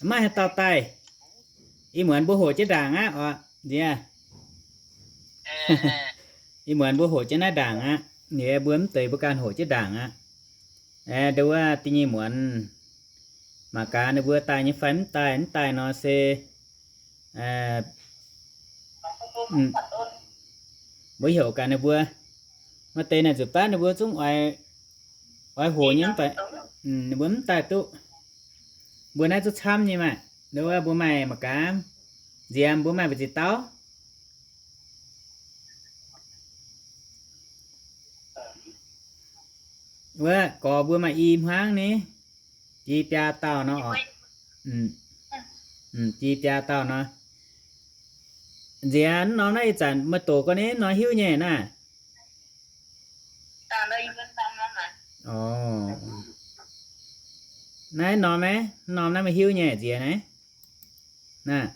Maiv haaix dauh daaih. Ih muonz mbuo hoqc jienv ndaangc aqv oc, nziex. Ih muonz mbuo hoqc jienv naaiv ndaangc aqv. Nziex mbuo mv deix mbuo ganh hoqc jienv ndaangc aqv. Aa, nduov wuov da'nyeic muonz, mangc gaax ninh mbuo daaih nyei fai mv daaih. Mv daaih nor se mbuo heuc gaax ninh mbuo. Maaih deix naaic nzunc baav ninh mbuo zungv oix hoqc nyei mv baac ninh mbuo mv daaih duqv. Mbuo naaiv zungv camv nyei maah. Nduov wuov mbuo maaih mangc gaax, nziex mbuo maaih mbu'ziex dauh. Wuov gorx mbuo maaih i hmuangv ni, jiex biaa dauh nor oc. Jiex biaa dauh nor. Nziex mv norm naaiv ih zanc meih doqc gau ni, mv norm hiuv nyei naaiv. Naaiv norm, mv norm naaiv meih hiuv nyei nziex naaiv.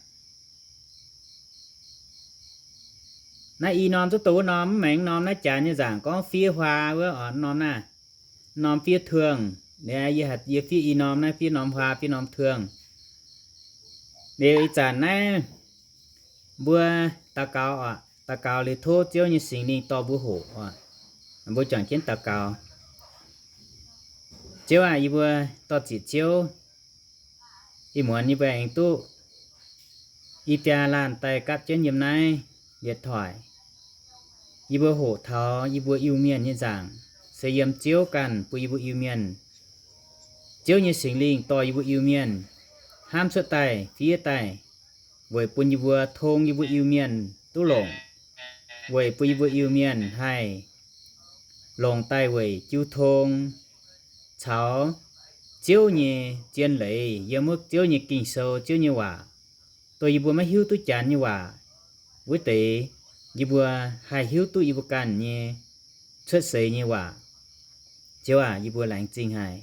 Naaiv i norm zuqc doqc wuov norm, mv maengx norm naaiv janx nyei nzaangc gorngv fiev huaa wuov oc, norm naaiv, norm fiev ເຄື່ອງ. Yie fiev i norm naaiv, fiev norm huaa, fiev norm ເຄື່ອງ. Liuz ih zanc naaiv mbuo daux gaux oc, daux gaux liuz tov Ziouv nyei Singx Lingh dorh mbuo hoqc oc. Mbuo juangc jienv daux gaux. Ziouv aac, yie mbuo dor-ziec Ziouv, ih muonz yie mbuo aengx duqv i biaa laanh daaih gapv jienv yiem naaiv ເລຍນຖອຍ. Yie mbuo hoqc taux yie mbuo Iu-Mienh nyei nzaangc se yiem Ziouv ganh bun yie mbuo Iu-Mienh. Ziouv nyei Singx Lingh dorh yie mbuo Iu-Mienh hnamv cuotv daaih fiev daaih, weic bun yie mbuo tong yie mbuo Iu-Mienh duqv longc, weic bun yie mbuo Iu-Mienh haih longc daaih weic jiu tong caux Ziouv nyei zien leiz yiem wuov Ziouv nyei Ging-Sou, Ziouv nyei waac, dongh yie mbuo maiv hiuv duqv janx nyei waac wuov deix, yie mbuo haih hiuv duqv yie mbuo ganh nyei cuotv seix nyei waac. Ziouv aac, yie mbuo laengz zingh haic.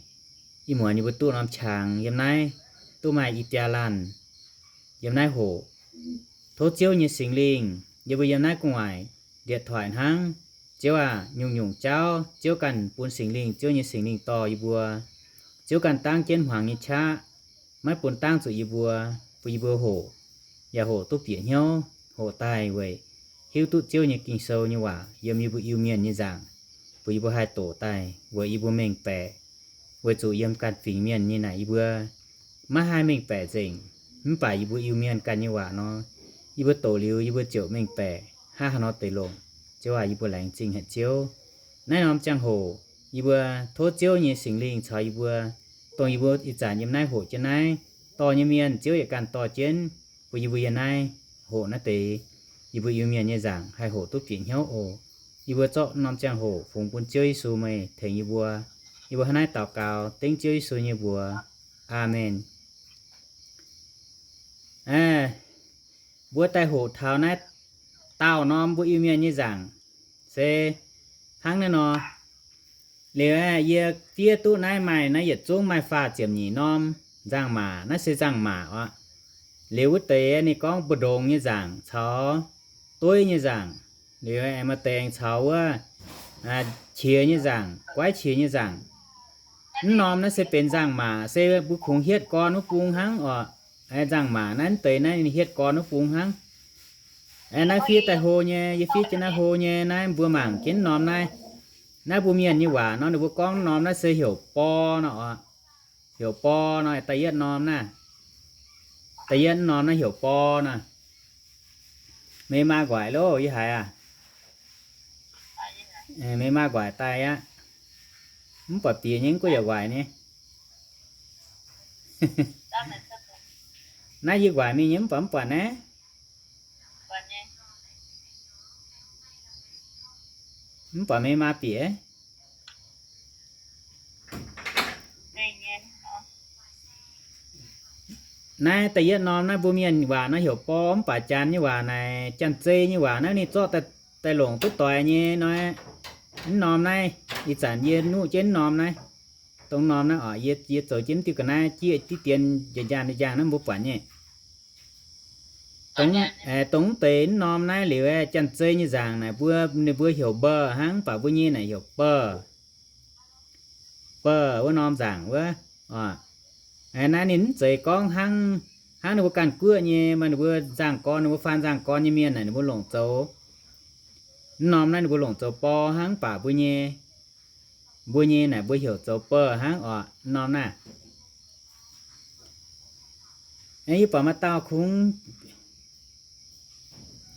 Ih muonz yie mbuo duqv norm qangx yiem naaiv, duqv maaih i biaa laanh yiem naaiv hoqc. Tov Ziouv nyei Singx Lingh yie mbuo yiem naaiv gu'nguaaic ເລຍນຖອຍ hnangv. Ziouv aac, nyungc-nyungc jauv Ziouv ganh bun Singx Lingh, Ziouv nyei Singx Lingh dorh yie mbuo. Ziouv ganh dangv jienv hmuangx nyei qaqv, maiv bun dangv zuqc yie mbuo, bun yie mbuo hoqc, yaac hoqc duqv bieqc hnyouv, hoqc daaih weic hiuv duqv Ziouv nyei Ging-Sou nyei waac yiem yie mbuo Iu-Mienh nyei nzaangc, bun yie mbuo haih doqc daaih weic yie mbuo mengh baeqc. Weic zuqc yiem ganh fingx mienh nyei naaic yie mbuo maiv haih mengh baeqc nzengc, mv baac yie mbuo Iu-Mienh ganh nyei waac nor, yie mbuo doqc liuz yie mbuo ziouc mengh baeqc hnangv haaix nor deix longc. Ziouv aac, yie mbuo laengz zingh haic Ziouv. Naaiv norm ziangh hoc yie mbuo tov Ziouv nyei Singx Lingh caux yie mbuo, dongh yie mbuo ih zanc yiem naaiv hoqc jienv naaiv dorh nyei mienh, Ziouv yaac ganh dorh jienv bun yie mbuo yiem naaiv hoqc naaiv deix yie mbuo Iu-Mienh nyei nzaangc haih hoqc duqv bieqc hnyouv oc. Yie mbuo zorqv norm ziangh hoc fungx bun Ziouv Yesu meih tengx yie mbuo. Yie mbuo hnangv naaiv daux gaux dengv Ziouv Yesu nyei mbuox. Aamen. Mbuo daaih hoqc taux naaiv daauh norm mbuo Iu-Mienh nyei nzaangc se hnangv naaiv nor. Liuz aeqv, yie fiev duqv naaiv maaih, naaiv yietc zungv maaih faah ziepc nyeic norm nzangc-maac. Naaiv se nzangc-maac oc. Liuz wuov deix ninh gorngv mbu'ndongx nyei nzaangc caux dueiv nyei nzaangc. Liuz aengx maaih deix aengx caux wuov qiex nyei nzaangc, goiv qiex nyei nzaangc. Mv norm naaiv se benx nzangc-maac, se mbuo kungx hietv gorn wuov bung hnangv oc. Nzangc-maac naaiv mv deix naaiv ninh hietv gorn wuov bung hnangv. Naaiv fiev daaih hlo nyei, yie fiev jienv naaiv hlo nyei, naaiv mbuo mangc jienv norm naaiv. Naaiv mbuo mienh nyei waac nor, ninh mbuo gorngv norm naaiv se heuc bor nor oc. Heuc bor nor, da'yietv norm naaiv. Da'yietv norm naaiv heuc bor nor. Meih maa nquaaic loh, yie haiz aac. Meih maa nquaaic daaih aqv. Mv buatc bieqc nyei, mv gunv yaac nquaaic nyei. Naaiv yie nquaaic mingh nyei, mv buatc, mv buatc naaiv. Mv buatc meih maa bieqc. Naaiv da'yietv norm naaiv mbuo mienh waac nor heuc bor, mv baac janx nyei waac naaic, janx-zei nyei waac naaiv ninh zorqv daaih longc duqv doix nyei nor. Mv norm naaiv, ih zanc yie nuqv jienv mv norm naaiv. Dongh norm naaiv oc, yie, yie zoux jienv diuh ga'naaiv jieqv diqv dien njaanh njaanh njaanh naaiv mbuo buatc nyei. Dongh, dongh mv deix mv norm naaiv liuz, janx-zei nyei nzaangc naaic mbuo, ninh mbuo heuc mbeh hnangv, mv baac mbuo nyei naaic heuc beh. Beh wuov norm nzaangc wuov. Naaiv ninh mv zeiz gorngv hnangv, hnangv ninh mbuo ganh guoqv nyei, maaih ninh mbuo nzangc-gorn, ninh mbuo faan nzangc-gorn nyei mienh naaic ninh mbuo longc zoux. Mv norm naaiv ninh mbuo longc zoux bor hnangv, mv baac mbuo nyei, mbuo nyei naaic mbuo heuc zoux bor hnangv oc. Mv norm naaiv, yie buatc maaih dauh kungx,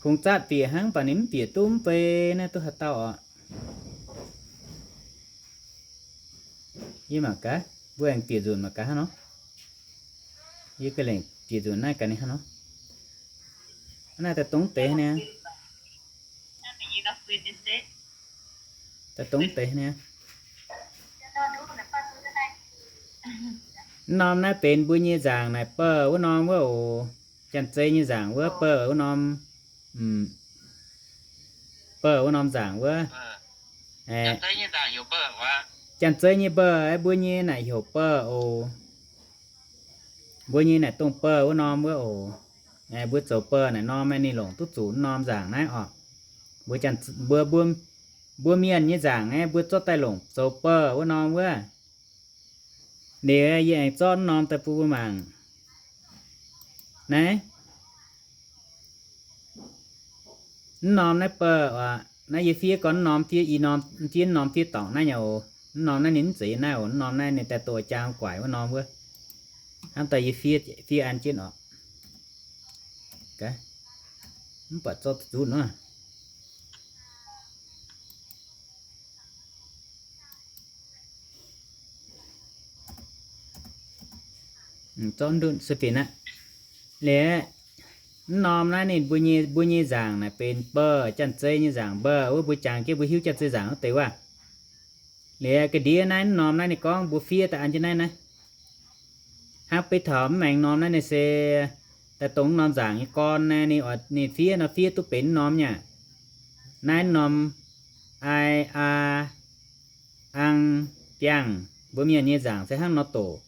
kungx zatv bieqc hnangv, mv baac ninh mv bieqc duqv mv bei naaiv duqv haaix dauh oc. Yie mangc gaax, mbuo aengx bieqc nzunc mangc gaax hnangv nor. Yie ga'lengc bieqc nzunc naaiv gaax ninh hnangv nor. Naaiv daaih dongh deix niaa. Daaih dongh deix niaa. Mv norm naaiv benx mbuo nyei nzaangc naaic, bor wuov norm wuov oc. Janx-Zei nyei nzaangc wuov, bor wuov norm, bor wuov norm nzaangc wuov. Janx-Zei nyei bor, mbuo nyei naaic heuc bor oc. Mbuo nyei naaic dongh bor wuov norm wuov oc. Mbuo zoux bor naaic norm aeqv, ninh longc duqv zuqc wuov norm nzaangc naaiv oc. Mbuo, mbuo, mbuo mienh nyei nzaangc aeqv, mbuo zorqv daaih longc zoux bor wuov norm wuov. Liuz yie aengx zorqv wuov norm daaih bun mbuo mangc. Naaiv, wuov norm naaiv bor oc. Naaiv yie fiev gorn wuov norm fiev i norm, fiev wuov norm fiev dorngc naaiv nyei oc. Wuov norm naaiv ninh mv zeiz naaiv oc. Wuov norm naaiv ninh daaih doqc jaang guaic wuov norm wuov. Hnamv daaih yie fiev, fiev an jienv oc. Mv baac zorqv zuqc nor. Zorqv nduqc se fih aqv. Liuz, wuov norm naaiv ninh mbuo nyei, mbuo nyei nzaangc naaic benx bor, Janx-Zei nyei nzaangc bor wuov, mbuo jangx jienv mbuo hiuv Janx-Zei nzaangc wuov deix wuov. Liuz ga'ndiev naaiv wuov norm naaiv ninh gorngv mbuo fiev daaih an jienv naaiv naaiv. Hnangv beiv taux mv maengx norm naaiv ninh se daaih dongh wuov norm nzaangc nyei gorn naaiv, ninh oix, ninh fiev nor fiev duqv benx wuov norm nyei aqv. Naaiv norm, ai, aa, ang, biangh, mbuo mienh nyei nzaangc se hnangv nor doqc.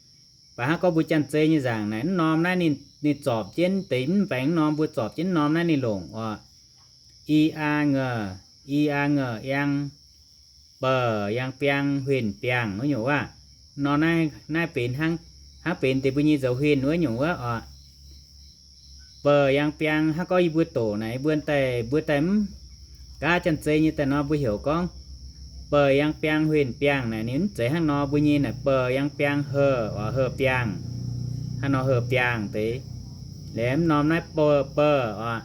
Baac hnangv gorngv mbuo Janx-Zei nyei nzaangc naaic, wuov norm naaiv ninh, ninh zorpc jienv deix mv baengx wuov norm, mbuo zorpc jienv wuov norm naaiv ninh longc oc. I, aa, ngeh, i, aa, ngeh, iang, bor, yang, biang, huenh, biangh wuov nyungc wuov. Nor naaiv, naaiv benx hnangv, hnangv benx deix mbuo nyei nzoux huenh wuov nyungc wuov oc. Bor, yang, biang, hnangv gorngv yie mbuo doqc naaic, yie mbuo daaih, mbuo daaih mv gaav Janx-Zei nyei daaih nor, mbuo heuc gorngv bor, yang, biang, huenh, biangh naaic, ninh mv zeiz hnangv nor. Mbuo nyei naaic bor, yang, biang, heh oc, heh, biangh. Hnangv nor heh, biangh deix. Liuz wuov norm naaiv bor, bor oc,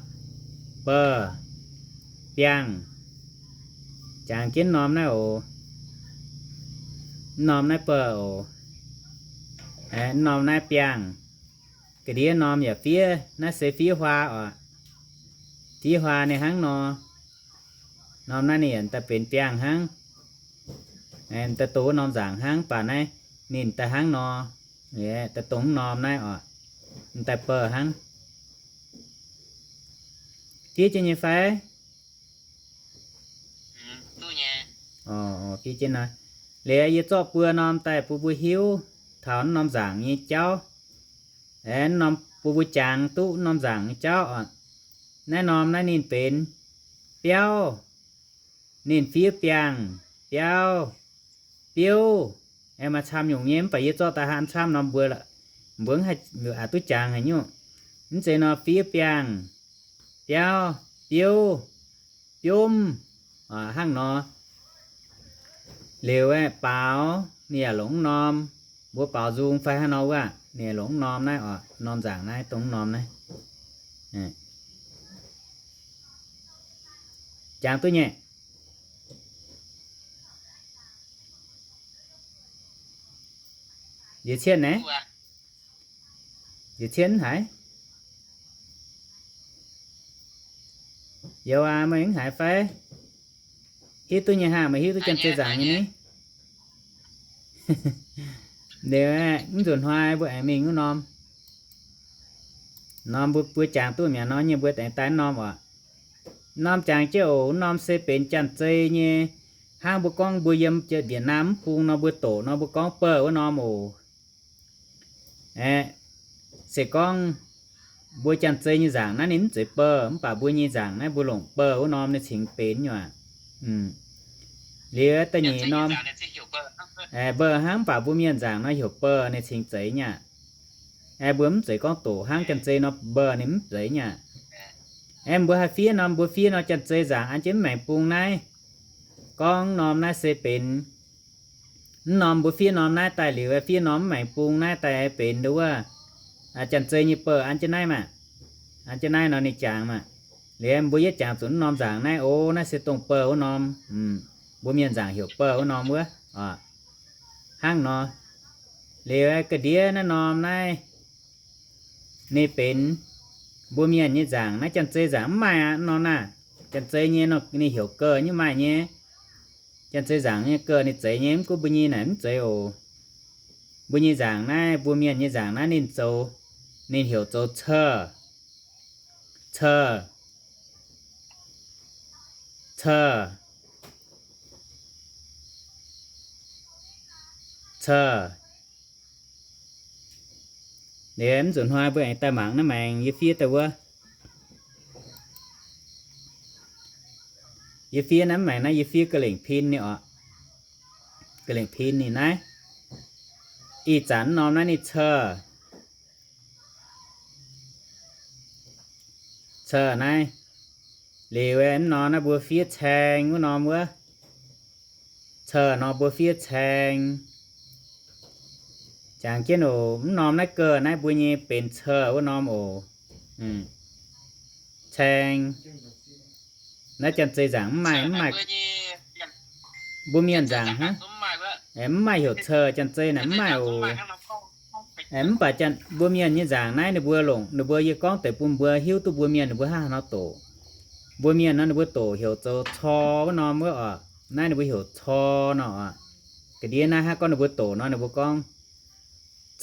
bor, biangh. Jangx jienv norm naaiv oc. Wuov norm naaiv bor oc. Wuov norm naaiv biangh. Ga'ndiev norm yaac fiev, naaiv se fiev huaa oc. Fiev huaa ninh hnangv nor. Norm naaiv ninh yaac daaih benx biangh hnangv. Daaih dongh wuov norm nzaangc hnangv, baac naaiv ninh daaih hnangv nor. Daaih dongh wuov norm naaiv oc. Daaih bor hnangv. Fiev jienv nyei fai? Fiev jienv nor. Liuz yie zorqv buo norm daaih bun mbuo hiuv taux wuov norm nzaangc nyei jauv. Aeqv, norm bun mbuo jangx duqv wuov norm nzaangc nyei jauv oc. Naaiv norm naaiv ninh benx biauv. Ninh fiev biangh, biauv, biouv. Aengx maaih camv nyungc nyei, mv baac yie zorqv daaih hnangv camv norm mbuo, mbuo mv haih aqc duqv jangx haaix nyungc. Mv zeiz nor fiev biangh, biauv, biouv, biomv, hnangv nor. Liuz aeqv, baaux ninh yaac longc wuov norm, mbuo baaux nzung fai hnangv nor wuov, ninh yaac longc wuov norm naaiv oc, norm nzaangc naaiv, dongh wuov norm naaiv. Jangx duqv nyei. Yietc cien naaiv? Yietc cien haic? Youz aac, meih mv haiz fai? Hiuv duqv nyei haah, meih hiuv duqv Janx-Zei nzaangc nyei ni? Liuz aeqv, mv nzunc hnoi mbuo aengx mingh wuov norm. Norm mbuo, mbuo jangx duqv mi'aqv nor, nyei mbuo aengx daaih wuov norm oc. Norm jangx jienv oc. Wuov norm se benx Janx-Zei nyei. Hnangv mbuo gorngv mbuo yiem Việt Nam mv bung nor, mbuo doqc nor mbuo gorngv bor wuov norm oc. Aeqv, se gorngv mbuo Janx-Zei nyei nzaangc naaiv ninh mv zeiz bor, mv baac mbuo nyei nzaangc naaiv mbuo longc bor wuov norm ninh cingx benx nyei aqv. Liuz da'nyeic norm, bor hnangv, mv baac mbuo mienh nzaangc nor heuc bor ninh cingx zeiz nyei aqv. Aeqv, mbuo mv zeiz gorngv doqc hnangv janx-zei nor mba'nziex, ninh mv zeiz nyei aqv. Aeqv, mbuo haih fiev norm, mbuo fiev norm janx-zei nzaangc an jienv mv maengx bung naaiv. Gorngv norm naaiv se benx, mv norm mbuo fiev norm naaiv daaih liuz, fiev norm mv maengx bung naaiv daaih benx nduov wuov, janx-zei nyei ba'nziex an jienv naaiv maah. An jienv naaiv nor ninh jangx maah. Liuz mbuo yie jangx zuqc mv norm nzaangc naaiv, o, naaiv se dongh ba'nziex wuov norm. Mbuo mienh nzaangc heuc ba'nziex wuov norm wuov. Hnangv nor. Liuz ga'ndiev naaiv norm naaiv, ninh benx mbuo mienh nyei nzaangc. Naaiv janx-zei nzaangc mv maaih aqv norm naaiv. Janx-zei nyei nor ninh heuc ga'nziex nyei maaih nyei. Janx-zei nzaangc nyei ga'nziex ninh zeiz nyei, mv gunv mbuo nyei naaic mv zeiz oc. Mbuo nyei nzaangc naaiv, mbuo mienh nyei nzaangc naaiv ninh zoux, ninh heuc zoux ca'ca'c, ca'ca'c, ca'ca'c. Liuz mv zuqc hnoi mbuo aengx daaih mangc naaiv maengx yie fiev daaih wuov. Yie fiev naaiv maengx naaiv yie fiev ga'lengc pin ninh oc. Ga'lengc pin ninh naaiv. Ih zanc mv norm naaiv ninh ca'ca'c, ca'ca'c naaiv. Liuz mv norm naaiv mbuo fiev caeng wuov norm wuov. Ca'ca'c nor mbuo fiev caeng. Jangx jienv oc, mv norm naaiv ga'nziex naaiv mbuo nyei benx ca'ca'c wuov norm oc. Caeng. Naaiv janx-zei nzaangc mv maaih, mv maaih. Mbuo mienh nzaangc hnangv, mv maaih heuc ca'ca'c, janx-zei naaic mv maaih oc. Mv baac mbuo mienh nyei nzaangc naaiv ninh mbuo longc, ninh mbuo yie gorngv deix bun mbuo hiuv duqv mbuo mienh ninh mbuo hnangv haaix nor doqc. Mbuo mienh nor ninh mbuo doqc heuc zoux cor wuov norm wuov oc. Naaiv ninh mbuo heuc cor nor oc. Ga'ndiev naaiv hnangv gorngv ninh mbuo doqc nor ninh mbuo gorngv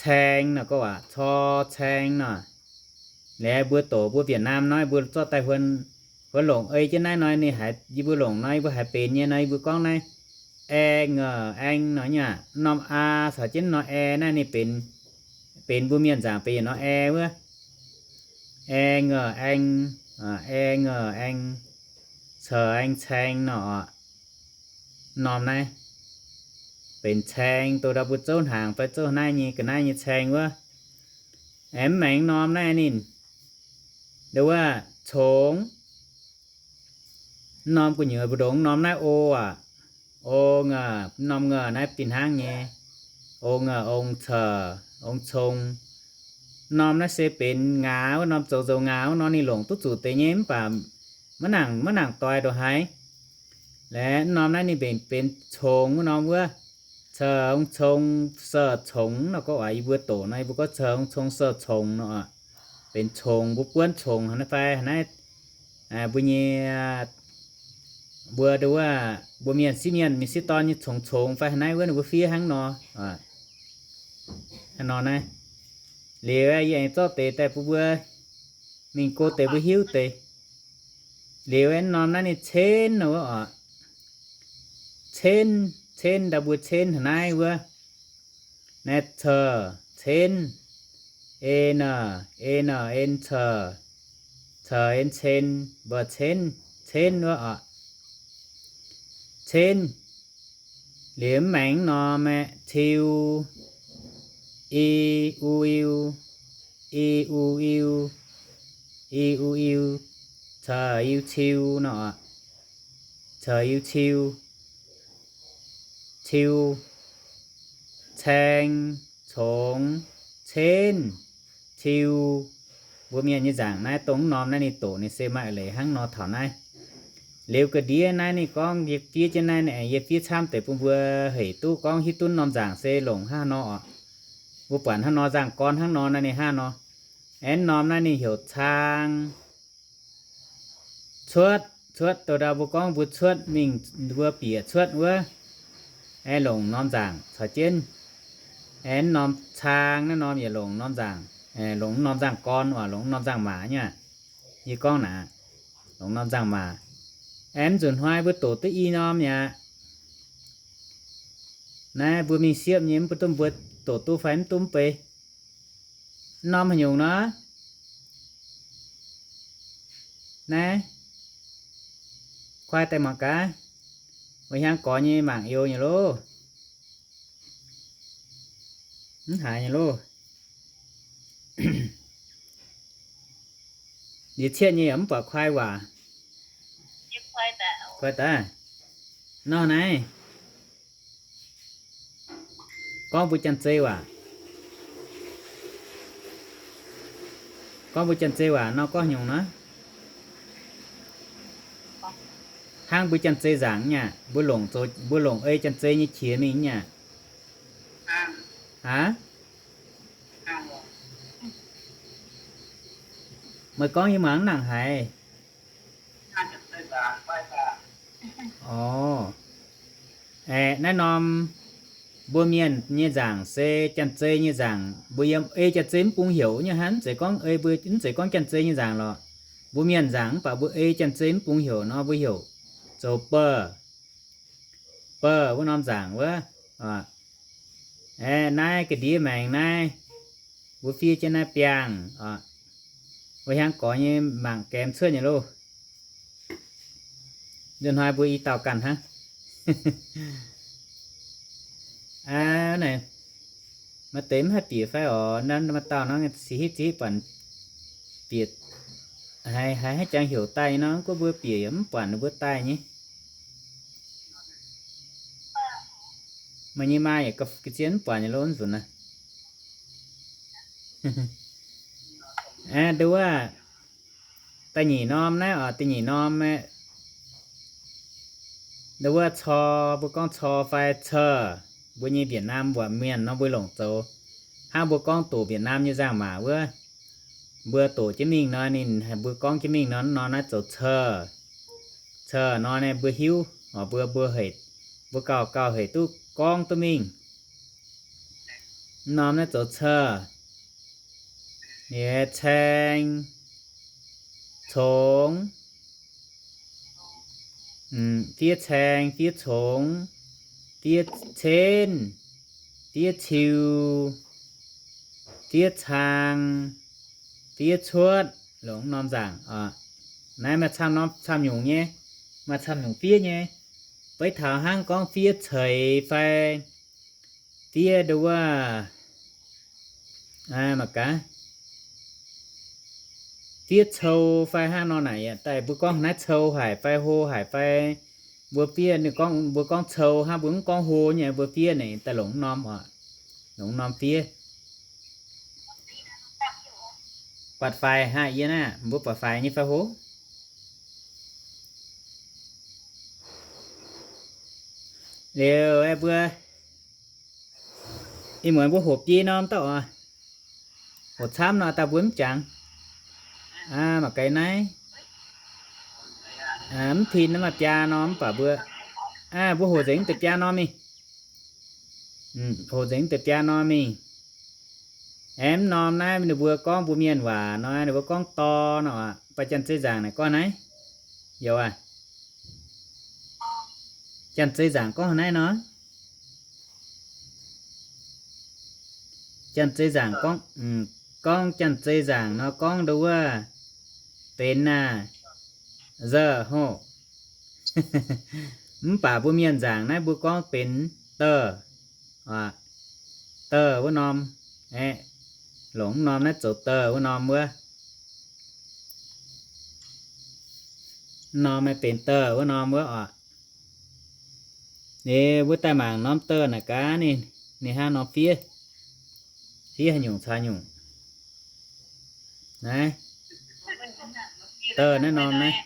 caeng nor gorngv waac, cor caeng nor. Liuz mbuo doqc mbuo Việt Nam nor mbuo zorqv daaih huon, huon longc ei jienv naaiv nor ninh haiz, yie mbuo longc nor yie mbuo haiz benx nyei nor yie mbuo gorngv naaiv ae nga'aeng nor nyei aqv. Norm a caux jienv norm ae naaiv ninh benx, benx mbuo mienh nzaangc benx yietc norm ae wuov. Ae nga'aeng, ae nga'aeng, ca'ca'c aeng caeng nor oc. Norm naaiv benx caeng, doqc ndau mbuo zouv hnaangx fai zouv naaiv nyei ga'naaiv nyei caeng wuov. Aengx mv maengx norm naaiv ninh, nduov wuov, congx. Mv norm gu'nyuoz mbu'ndongx mv norm naaiv o aac. O nga'aeng, mv norm nga'aeng naaiv fih hnangv nyei. O nga'aeng, ong ca'ca'c, ong cong. Mv norm naaiv se benx ngaax wuov norm, zoux nzoux ngaax wuov norm ninh longc duqv zuqc deix nyei mv baac maiv nangc, maiv nangc doix ndongc haaix. Laeh mv norm naaiv ninh mbenc benx congx wuov norm wuov. Ca'ca'c ong cong se congx nor gorngv waac yie mbuo doqc nor yie mbuo gorngv ca'ca'c ong cong se congx nor. Benx congx, mbuo buonv congx haaix nyungc fai haaix naaiv, mbuo nyei, mbuo nduov wuov, mbuo mienh sieqv mienh mingh sieqv dorn nyei congx congx fai haaix naaiv wuov ninh mbuo fiev hnangv nor. Hnangv nor naaiv. Liuz yie aengx zorqv deix daaih bun mbuo mingh go deix mbuo hiuv deix. Liuz mv norm naaiv ninh cen nor wuov oc. Cen, cen ndau mbuo cen haaix naaiv wuov. Naaiv ca'ca'c, cen. En, en, en ca'ca'c, ca'ca'c en cen, mbuo cen, cen wuov oc. Cen. Liuz mv maengx norm aeqv, ciu, i, u, iu, i, u, iu, i, u, iu, ca'ca'c iu ciu nor oc. Ca'ca'c iu ciu, ciu, caeng, congx, cen, ciu. Mbuo mienh nyei nzaangc naaiv dongh mv norm naaiv ninh doqc ninh se maaih eix leiz hnangv nor taux naaiv. Liuz ga'ndiev naaiv ninh gorngv yie fiev jienv naaiv, yie fiev camv deix bun mbuo hec duqv gorngv hiuv duqv norm nzaangc se longc hnangv haaix nor oc. Mbuo buatc hnangv nor nzaangc gorn hnangv nor naaiv ninh hnangv nor. Aeqv, norm naaiv ninh heuc caang. Cuotv, cuotv, doqc ndau mbuo gorngv mbuo cuotv mingh, mbuo bieqc cuotv wuov, aeqv, longc norm nzaangc caux jienv. Aeqv, norm caang naaiv norm yaac longc norm nzaangc, longc norm nzaangc gorn, longc norm nzaangc maac nyei. Yie gorngv naaic, longc norm nzaangc maac. Aeqv, mv nzunc hnoi mbuo doqc duqv i norm mi'aqv. Naaiv mbuo mingh siepv nyei, mv baac duqv mbuo doqc duqv fai mv duqv mv bei. Mv norm haaix nyungc nor? Naaiv, kuaai daaih mangc gaax. Mbuo hiaangx gorx nyei mangc youz nyei loh. Mv haaix nyei loh. Yie cietv nyei yaac mv buatc kuaai waac. Kuaai daaih. Nor naaiv gorngv mbuo Janx-Zei waac. Gorngv mbuo Janx-Zei waac nor gorngv nyungc nor, hnangv mbuo Janx-Zei nzaangc nyei aqv. Mbuo longc zoux, mbuo longc ei Janx-Zei nyei qiex mingh nyei aqv. Aav, meih gorngv yie mangc nangc haic. Orv, aeqv, naaiv norm mbuo mienh nyei nzaangc se Janx-Zei nyei nzaangc. Mbuo yiem ei Janx-Zei mv bung heuc nyei hnangv. Mv zeiz gorngv ei mbuo, mv zeiz gorngv Janx-Zei nyei nzaangc lorqc. Mbuo mienh nzaangc mv baac mbuo ei Janx-Zei mv bung heuc nor, mbuo heuc zoux Bor. Bor wuov norm nzaangc wuov. Aeqv, naaiv ga'ndiev maengx naaiv, mbuo fiev jienv naaiv biangh oc. Mbuo hiaangx gorx nyei mangc gaengh cuotv nyei loh. Nzunc hnoi mbuo i dauh ganh hnangv. Aa, naaic, maaih deix mv haih bieqc fai orqc? Naaiv maaih dauh nor, ziex hitv ziex hitv buatc bieqc, haiz, haiz haaix jangx heuc daaih nyei nor, gorngv mbuo bieqc yaac mv buatc ninh mbuo daaih nyei. Meih nyei maa yaac ga'zien mv buatc nyei loh nzunc naaiv. Aa, nduov, da'nyeic norm naaiv oc, da'nyeic norm aeqv, nduov, cor, mbuo gorngv cor fai cor, mbuo nyei Việt Nam waac mienh nor mbuo longc zoux. Hnangv mbuo gorngv doqc Việt Nam nyei nzangc-maac wuov, mbuo doqc jienv mingh nor, ninh, mbuo gorngv jienv mingh nor, norm naaiv zoux cor. Cor nor naaiv mbuo hiuv, oc, mbuo, mbuo hec, mbuo gauh, gauh hec duqv gorngv duqv mingh. Norm naaiv zoux cor. Ninh caeng, congx, fiev caeng, fiev congx, fiev cenv, fiev ciu, fiev cang, fiev cuotv, longc norm nzaangc oc. Naaiv maaih camv norm, camv nyungc nyei, maaih camv nyungc fiev nyei. Beiv taux hnangv gorngv fiev ceix fai fiev nduov, mangc gaax, fiev cou fai hnangv nor naaic, daaih mbuo gorngv naaiv cou haic fai hlo haic fai, mbuo fiev ninh gorngv, mbuo gorngv cou hnangv, mbuo mv gorngv hlo nyei, mbuo fiev naaic daaih longc norm oc, longc norm fiev. Buatc faix haic yie naaiv, mbuo buatc faix nyei fai hlo? Liuz aeqv, mbuo ih muonz mbuo hoqc biei norm dauh oc. Hoqc camv nor daaih mbuo mv jangx. Mangc gaax naaiv, mv tin naaiv maaih biaa norm mv baac mbuo, mbuo hoqc nzengc mv deix biaa norm mingh. Hoqc nzengc mv deix biaa norm mingh. Aeqv, mv norm naaiv ninh mbuo gorngv mbuo mienh waac nor, ninh mbuo gorngv dor nor, baac Janx-Zei nzaangc naaic gorngv naaiv, youz aac. Janx-Zei nzaangc gorngv naaiv nor. Janx-Zei nzaangc gorngv, gorngv Janx-Zei nzaangc nor gorngv nduov wuov benx naaic, ze hoc. Mv baac mbuo mienh nzaangc naaiv mbuo gorngv benx dor, dor wuov norm. Aeqv, longc mv norm naaiv zoux dor wuov norm wuov. Mv norm naaiv benx dor wuov norm wuov oc. Liuz mbuo daaih mangc norm dor naaic gaax ninh, ninh hnangv norm fiev, fiev haaix nyungc caux nyungc. Naaiv, dor naaiv norm naaiv,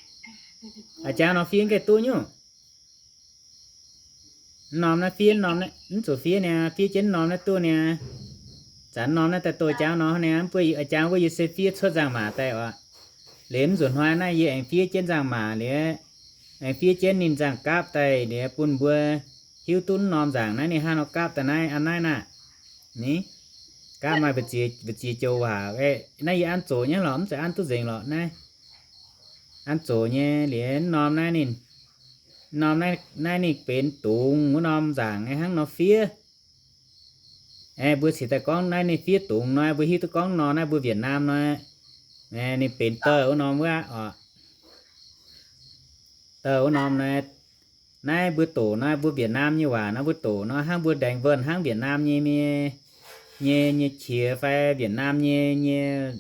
a'jangv norm fiev gaengh duqv nyungc. Mv norm naaiv fiev, norm naaiv mv zuqc fiev niaa, fiev jienv norm naaiv duqv niaa. Zanc norm naaiv daaih doh jangv nor niaa, mv baac a'jangv wuov yie se fiev cuotv nzangc-maac daaih oc. Liuz mv nzunc hnoi naaiv yie aengx fiev jienv nzangc-maac liuz, aengx fiev jienv ninh nzangc-gapv daaih liuz bun mbuo hiuv duqv mv norm nzaangc naaiv ninh hnangv nor gapv daaih naaiv, an naaiv naaic. Ni, gapv maaih mbu'ziex joux waac. Naaiv yie an zoqc nyei lorqc, mv zeiz an duqv nzengc lorqc naaiv. An zoqc nyei liuz mv norm naaiv ninh, mv norm naaiv ninh benx dungz wuov norm nzaangc hnangv nor fiev. Aeqv, mbuo cingx daaih gorngv naaiv ninh fiev dungz nor, mbuo hiuv duqv gorngv nor naaiv mbuo Việt Nam nor, ninh benx dor wuov norm wuov oc. Dor wuov norm nor, naaiv mbuo doqc nor, mbuo Việt Nam nyei waac nor, mbuo doqc nor hnangv mbuo ndaengx wuonh hnangv Việt Nam nyei mienh. nyei, nyei qiex fai Việt Nam nyei, nyei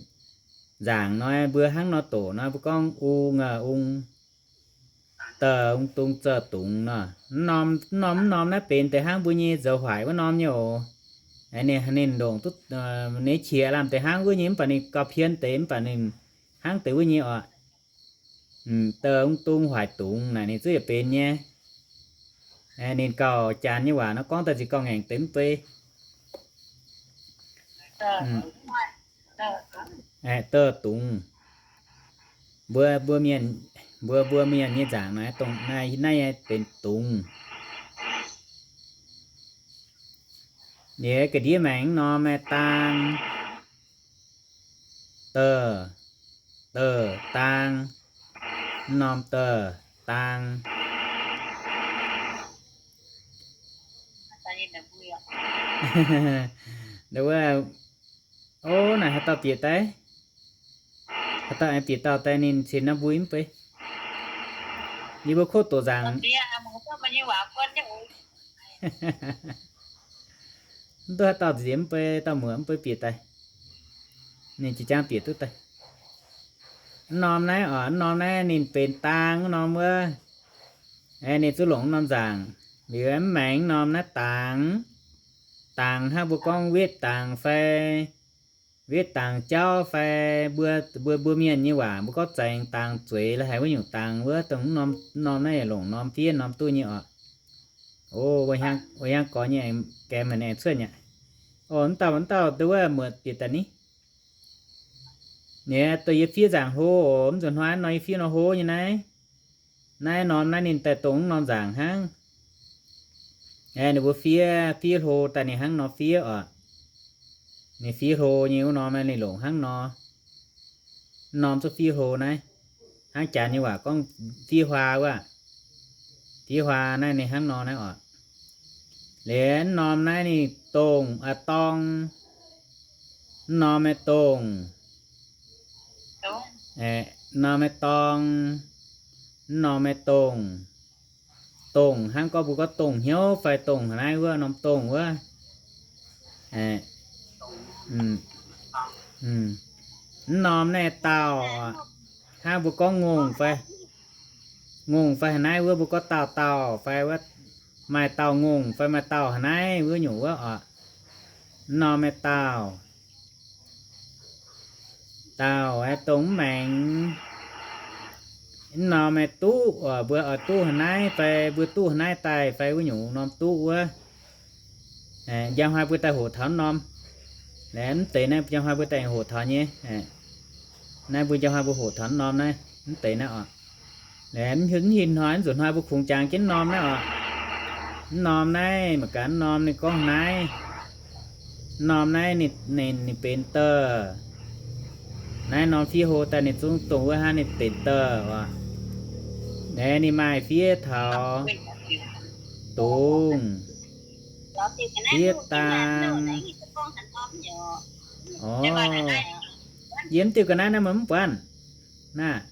nzaangc nor, mbuo hnangv nor doqc nor, mbuo gorngv ung, ung, da'ung, dung, za'u, dungz nor. Mv norm, mv norm, mv norm naaiv benx deix hnangv mbuo nyei zoux hoic wuov norm nyei oc. Ninh, ninh ndongc duqv, ninh qiex lamh deix hnangv wuov nyei, mv baac ninh gauh pien deix, mv baac ninh hnangv deix wuov nyei oc. Da'ung, dung, hoic, dungz naaic ninh zungv yietc benx nyei. Ninh gauh janx nyei waac nor gorngv daaih zinh gauh ngaengc deix mv bei. Da'u, dungz. Mbuo, mbuo mienh, mbuo, mbuo mienh nyei nzaangc naaiv, dongh naaiv, naaiv nyei benx dungz. Liuz ga'ndiev maengx norm naaiv daang, da'u, da'u, daang, norm da'u, daang. Wuov, o, naaic haaix dauh bieqc daaih? Haaix dauh aengx bieqc dauh daaih ninh cin naaiv mbui mv bei. Yie mbuo kov doqc nzaangc. Mv duqv haaix dauh nziex mv bei, dauh muoc mv bei bieqc daaih. Ninh jiex jangv bieqc duqv daaih. Mv norm naaiv oc, mv norm naaiv ninh benx daang mv norm wuov. Ninh zuqc longc mv norm nzaangc. Liuz mv maengx mv norm naaiv dangx. Dangx hnangv mbuo gorngv wetv dangx fai wetv dangx jauv fai mbuo, mbuo, mbuo mienh nyei waac mbuo gorngv zaengx dangx zueiz la'haiz wuov nyungc dangx wuov, dongh mv norm, mv norm naaiv yaac longc norm fiev norm duqv nyei oc. O, wuov hiuang gorx nyei aengx gaengh maah, ninh aengx cuotv nyei. O, mv dauh, mv dauh dongh wuov muoc bieqc daaih ni. Ninh dongh yie fiev nzaangc hlo oc, mv nzunc hnoi nor yie fiev nor hlo nyei naaiv. Naaiv norm naaiv ninh daaih dongh mv norm nzaangc hnangv. Ninh mbuo fiev, fiev hlo daaih ninh hnangv nor fiev oc. Ninh fiev hlo nyei wuov norm naaiv ninh longc hnangv nor. Mv norm zuqc fiev hlo naaiv. Hnangv janx nyei waac gorngv fiev huaa wuov. Fiev huaa naaiv ninh hnangv nor naaiv oc. Liuz mv norm naaiv ninh dongh, aa, dorng. Mv norm naaiv dongh. Mv norm naaiv dorng. Mv norm naaiv dongh. Dongh hnangv gorngv mbuo gorngv dongh hnyouv fai dongh haaix naaiv wuov, norm dongh wuov. Mv norm naaiv dauh, hnangv mbuo gorngv ngongh fai, ngongh fai haaix naaiv wuov mbuo gorngv dauh dauh fai wuov, maaih dauh ngongh fai maaih dauh haaix naaiv wuov nyungc wuov oc. Mv norm naaiv dauh, dauh aeqv, dongh mv maengx. Mv norm aeqv, duqv oc, mbuo oix duqv haaix naaiv fai mbuo duqv haaix naaiv daaih fai wuov nyungc norm duqv wuov. Njang hnoi mbuo daaih hoqc taux mv norm. Laengz mv deix naaiv njang hnoi mbuo daaih hoqc taux nyei. Naaiv mbuo njang hnoi mbuo hoqc taux mv norm naaiv, mv deix naaiv oc. Laengz mv hiuv hnoi, mv nzunc hnoi mbuo kungx jangx jienv mv norm naaiv oc. Mv norm naaiv mangc gaax, mv norm ninh gorngv naaiv. Mv norm naaiv ninh, ninh benx da'u. Naaiv norm fiev hlo daaih ninh zungv dongh wuov hnangv, ninh benx da'u oc. Naaiv ninh maaih fiev taux dongh, fiev daang. Orv, yie mv diuh ga'naaiv naaiv meih mv buatc naaiv.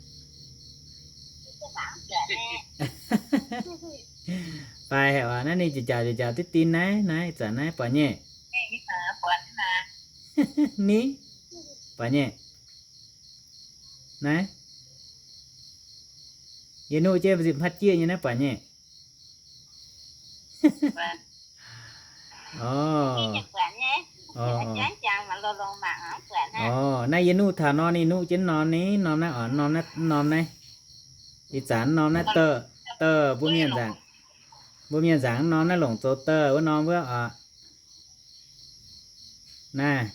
Fai haic oc, naaiv ninh jiex jaax jiex jaax diqv din naaiv, naaiv ih zanc naaiv buatc nyei. Ni? Buatc nyei. Naaiv. Yie nuqv jienv mv zipv hmatv jieqv nyei naaiv buatc nyei. Orv. Orv. Orv, naaiv yie nuqv taux nor ninh nuqv jienv norm ni, norm naaiv oc, norm naaiv, norm naaiv. Ih zanc norm naaiv da'u, mbuo mienh nzaangc. Mbuo mienh nzaangc norm naaiv longc zoux da'u wuov norm wuov oc. Naaiv,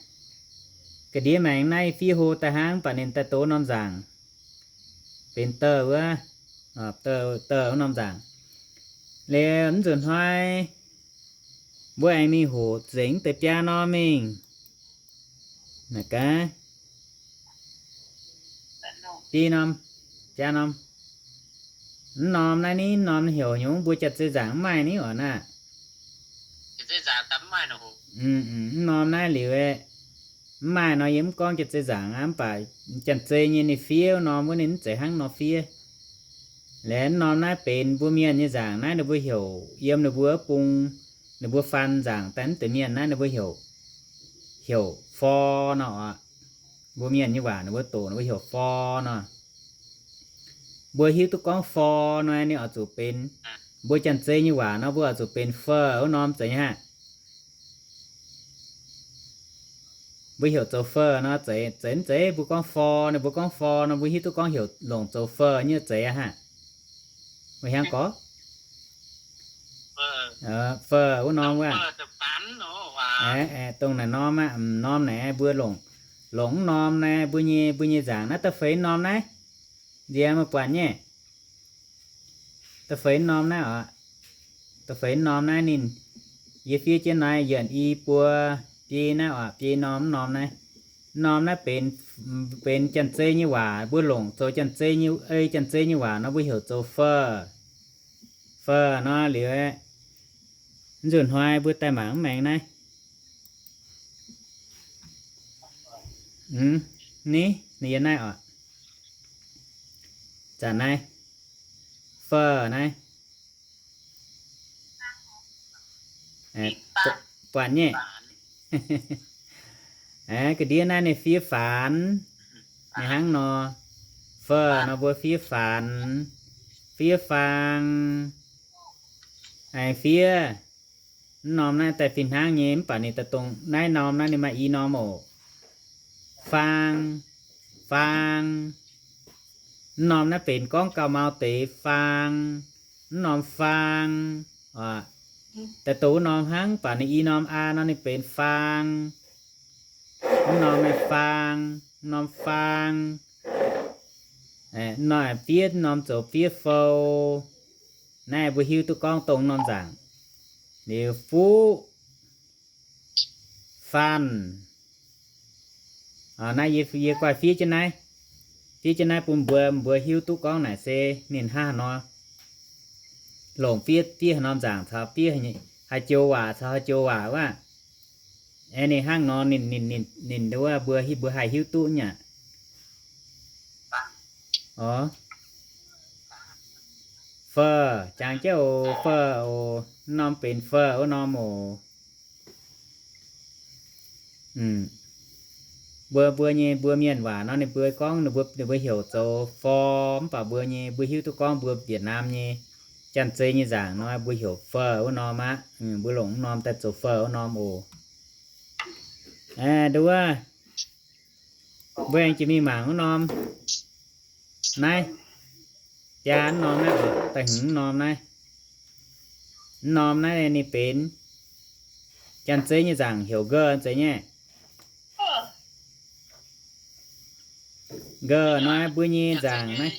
ga'ndiev maengx naaiv fiev hlo daaih hnangv, mv baac ninh daaih doqc norm nzaangc. Benx da'u wuov, da'u wuov norm nzaangc. Liuz mv nzunc hnoi mbuo aengx mingh hoqc nzengc deix biaa norm mingh. Naaiv gaax, biaa norm, biaa norm. Mv norm naaiv ni, mv norm heuc nyungc mbuo janx-zei nzaangc mv maaih ni oc naaiv. Mv norm naaiv liuz, mv maaih nor yie mv gorngv janx-zei nzaangc aqv, mv baac janx-zei nyei ninh fiev norm wuov ninh mv zeiz hnangv nor fiev. Laengz mv norm naaiv benx mbuo mienh nyei nzaangc naaiv ninh mbuo heuc yiem ninh mbuo wuov bung, ninh mbuo faan nzaangc daaih mv deix mienh naaiv ninh mbuo heuc. heuc for nor oc. Mbuo mienh nyei waac ninh mbuo doqc ninh mbuo heuc for nor. Mbuo hiuv duqv gorngv for nor ninh oix zuqc benx mbuo Janx-Zei nyei waac nor mbuo oix zuqc benx fur wuov norm zeiz nyei aqv. Mbuo heuc zoux fur nor zeiz, zeiz mv zeiz mbuo gorngv for nor, mbuo gorngv for nor mbuo hiuv duqv gorngv heuc longc zoux fur nyei zeiz aqv hnangv. Mbuo hiuv gorngv fur wuov norm wuov, dongh naaic norm aqv, m'norm naaic mbuo longc, longc m'norm naaiv mbuo nyei, mbuo nyei nzaangc naaiv da'feix m'norm naaiv. Nziex meih buatc nyei, da'feix m'norm naaiv oc. Da'feix m'norm naaiv ninh, yie fiev jienv naaiv yietc i buo biei naaiv oc, biei norm m'norm naaiv. M'norm naaiv benx, benx Janx-Zei nyei waac, mbuo longc zoux Janx-Zei nyei, ei Janx-Zei nyei waac nor mbuo heuc zoux fur. Fur nor liuz, nzunc hnoi mbuo daaih mangc mv maengx naaiv. Ni, yie naaiv oc. Zanc naaiv, fur naaiv, buatc nyei. Ga'ndiev naaiv ninh fiev faanx, ninh hnangv nor. Fur nor mbuo fiev faanx, fiev faang, aengx fiev. M'norm naaiv daaih fih hnangv nyei, mv baac ninh daaih dongh naaiv norm naaiv ninh maaih i norm oc. Faang, faang. M'norm naaiv benx gorngv gauh mau deix, faang. M'norm faang, daaih dongh wuov norm hnangv, mv baac ninh i norm aa nor ninh benx faang. M'norm naaiv faang, m'norm faang. M'norm fiev, m'norm zoux fiev fou. Naaiv mbuo hiuv duqv gorngv dongh norm nzaangc. Liuz fuqv, fanh. Naaiv yie, yie guaih fiev jienv naaiv, fiev jienv naaiv bun mbuo, mbuo hiuv duqv gorngv naaic se ninh hnangv haaix nor longc fiev, fiev haaix norm nzaangc caux fiev haaix joux waac caux haaix joux waac wuov. Aeqv, ninh hnangv nor ninh, ninh, ninh, ninh wuov mbuo, mbuo haih hiuv duqv nyei aqv. Orv, fur, jangx jienv oc, fur oc, m'norm benx fur wuov norm oc. Mbuo, mbuo nyei, mbuo mienh waac nor ninh mbuo gorngv ninh mbuo, ninh mbuo heuc zoux for, mv baac mbuo nyei, mbuo hiuv duqv gorngv mbuo Việt Nam nyei Janx-Zei nyei nzaangc nor mbuo heuc fur wuov norm aqv. Mbuo longc wuov norm daaih zoux fur wuov norm oc. Nduov, mbuo aengx jiex mingh mangc wuov norm naaiv. Biaa wuov norm naaiv oc, da'hmz wuov norm naaiv. Wuov norm naaiv ninh benx Janx-Zei nyei nzaangc heuc nge zeiz nyei. Nge nor mbuo nyei nzaangc naaiv.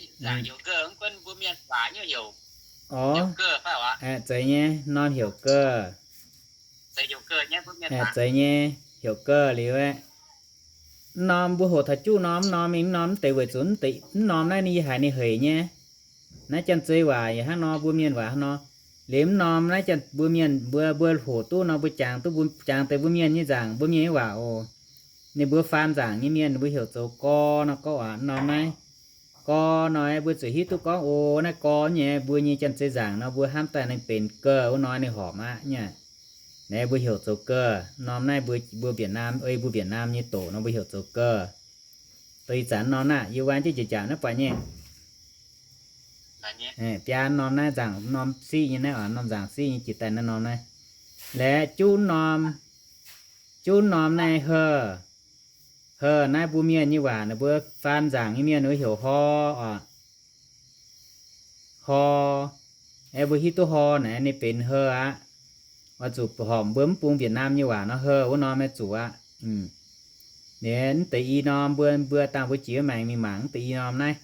Orv, zeiz nyei, norm heuc nge. Zeiz nyei, heuc nge liuz aeqv, m'norm mbuo hoqc taux juqv norm, m'norm mingh m'norm mv deix weic zuqc m'norm naaiv ninh yie haiz ninh hec nyei. Naaiv Janx-Zei waac yaac hnangv nor, mbuo mienh waac hnangv nor. Liuz m'norm naaiv mbuo mienh mbuo, mbuo hoqc duqv nor mbuo jangx duqv, mbuo jangx deix mbuo mienh nyei nzaangc, mbuo mienh nyei waac oc. Ninh mbuo faan nzaangc nyei mienh ninh mbuo heuc zoux gor nor, gor aqv, m'norm naaiv. Gor nor mbuo zuqc hiuv duqv gorngv o, naaiv gor nyei mbuo nyei Janx-Zei nzaangc nor mbuo hnamv daaih ninh benx geh wuov nor ninh horpc aqv nyei. Naaiv mbuo heuc zoux geh. M'norm naaiv mbuo, mbuo Việt Nam, ei mbuo Việt Nam nyei doqc nor mbuo heuc zoux geh. Dongh ih zanc m'norm naaiv yie waan jienv njiec njaaux naaiv buatc nyei. Biaa m'norm naaiv nzaangc m'norm siqv nyei naaiv oc, m'norm nzaangc siqv nyei jiex daaih naaiv norm naaiv. Laeqv juqv norm, juqv norm naaiv heh. Heh naaiv mbuo mienh nyei waac ninh mbuo faan nzaangc nyei mienh ninh mbuo heuc hor oc. Hor. Aeqv, mbuo hiuv duqv hor naaiv ninh benx heh aqv. Oix zuqc horpc mbuo mv bung Việt Nam nyei waac nor heh wuov norm naaiv zuqc aqv. Liuz mv deix i norm mbuo, mbuo dangh mbuo jiex maengx mingh mangc mv deix i norm naaiv.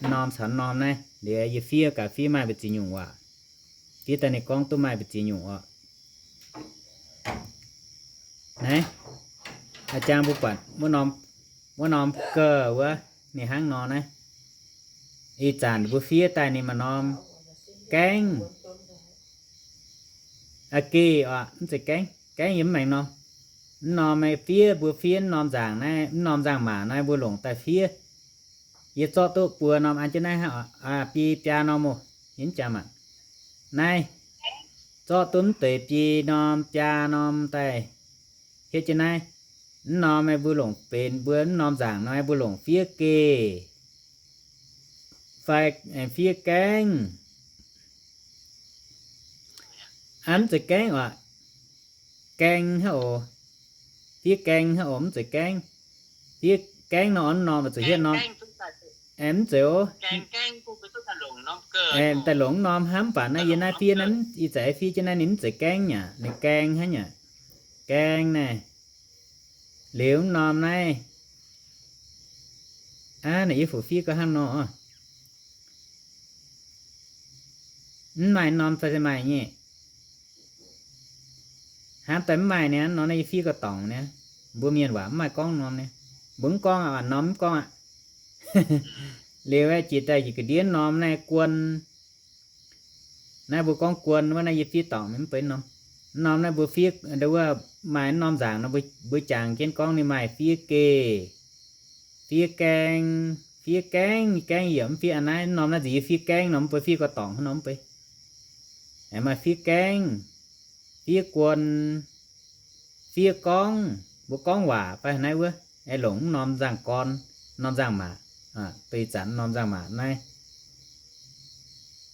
M'norm caux m'norm naaiv liuz yie fiev gaax fiev maaih mbu'ziex nyungc waac. Fiev daaih ninh gorngv duqv maaih mbu'ziex nyungc oc. Naaiv, jang mbuo buatc wuov norm, wuov norm geh wuov ninh hnangv nor naaiv. Ih zanc mbuo fiev daaih ninh maaih norm gaengv, a'geh oc, mv zeiz gaengv, gaengv yie mv maengx nor. Mv norm fiev, mbuo fiev mv norm nzaangc naaiv, mv norm nzangc-maac naaiv mbuo longc daaih fiev. Yie zorqv duqv buo norm an jienv naaiv hnangv, biei biaa norm oc, yie mv jangx maah. Naaiv, zorqv duqv mv deix biei norm biaa norm daaih hietv jienv naaiv. Mv norm aeqv, mbuo longc benx mbuo mv norm nzaangc nor, mbuo longc fiev geh fai fiev gaengv. Aa, mv zeiz gaengv oc. Gaeng hnangv oc. Fiev gaeng hnangv oc, mv zeiz gaengv. Fiev gaengv nor, mv norm zuqc hietv norm. Aeqv, mv zeiz oc. Aeqv, daaih longc mv norm hnamv, mv baac naaiv yie naaiv fiev naaiv, ih zanc fiev jienv naaiv ninh mv zeiz gaengv aqv, ninh gaeng hnangv aqv. Gaeng naaiv. Liuz mv norm naaiv. Aav, naaic yie fu fiev gau hnangv nor. Mv maaih norm fai se maaih nyei? Hnamv daaih mv maaih niaa, norm naaiv yie fiev gau dorngc niaa. Mbuo mienh waac mv maaih gorngv norm niaa. Mbuo mv gorngv aqv, norm mv gorngv aqv. Liuz aeqv, jiex daaih jiex ga'ndiev norm naaiv guon. Naaiv mbuo gorngv guon wuov naaiv yie fiev dorngc mv benx norm. Norm naaiv mbuo fiev, wuov maaih norm nzaangc nor mbuo jangx jienv gorngv ninh maaih fiev geh, fiev gaeng, fiev gaengv, gaengv yaac mv fiev aqv. Naaiv norm naaiv nzunc yie fiev gaengv nor mv benx, fiev gau dorngc hnangv nor mv benx. Maaih fiev gaengv, fiev guon, fiev gorngv, mbuo gorngv waac fai naaiv wuov, aeqv, longc mv norm nzaangc gorn, norm nzaangc maac, duih zanc mv norm nzaangc maac naaiv.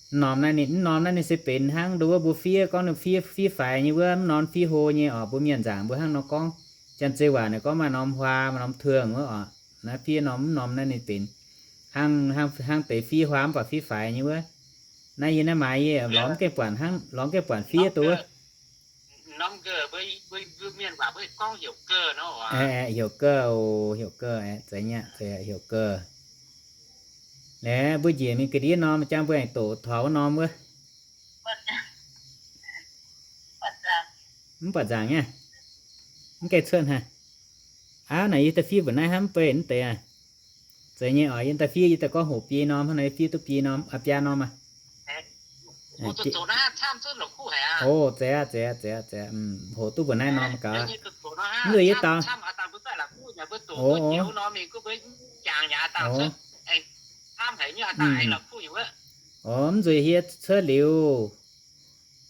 Mv norm naaiv ninh, mv norm naaiv ninh se benx hnangv nduov wuov mbuo fiev gorngv ninh fiev, fiev faix nyei wuov, mv norm fiev hlo nyei oc. Mbuo mienh nzaangc mbuo hnangv nor gorngv. Janx-zei waac naaic gorngv maaih norm huaa, maaih norm เทือง wuov oc. Naaiv fiev norm, mv norm naaiv ninh benx hnangv, hnangv deix fiev huaa mv baac fiev faix nyei wuov. Naaiv yie naaiv maaiz yie lorz mv gaengh buatc hnangv, lorz mv gaengh buatc fiev duqv wuov. Heuc geh oc, heuc geh, aeqv, zeiz nyei, heuc geh. Naaiv mbuo njiec mingh ga'ndiev norm, jangx mbuo aengx doqc taux wuov norm wuov. Mv buatc nzaangc nyei. Mv gaengh cuotv haic. Aav, naaic yie daaih fiev mbuoqc naaiv hnamv mv bei mv deix aqv. Zeiz nyei oc, yie daaih fiev, yie daaih gorngv hoqc biei norm hnangv nor, yie fiev duqv biei norm, aa, biaa norm aqv. O, zeiz aqv, zeiz aqv, zeiz aqv, zeiz aqv. Hoqc duqv mbuoqc naaiv norm gaax. Mv nzunc yie daux. O, o. O, mv nzunc yie cuotv liuz,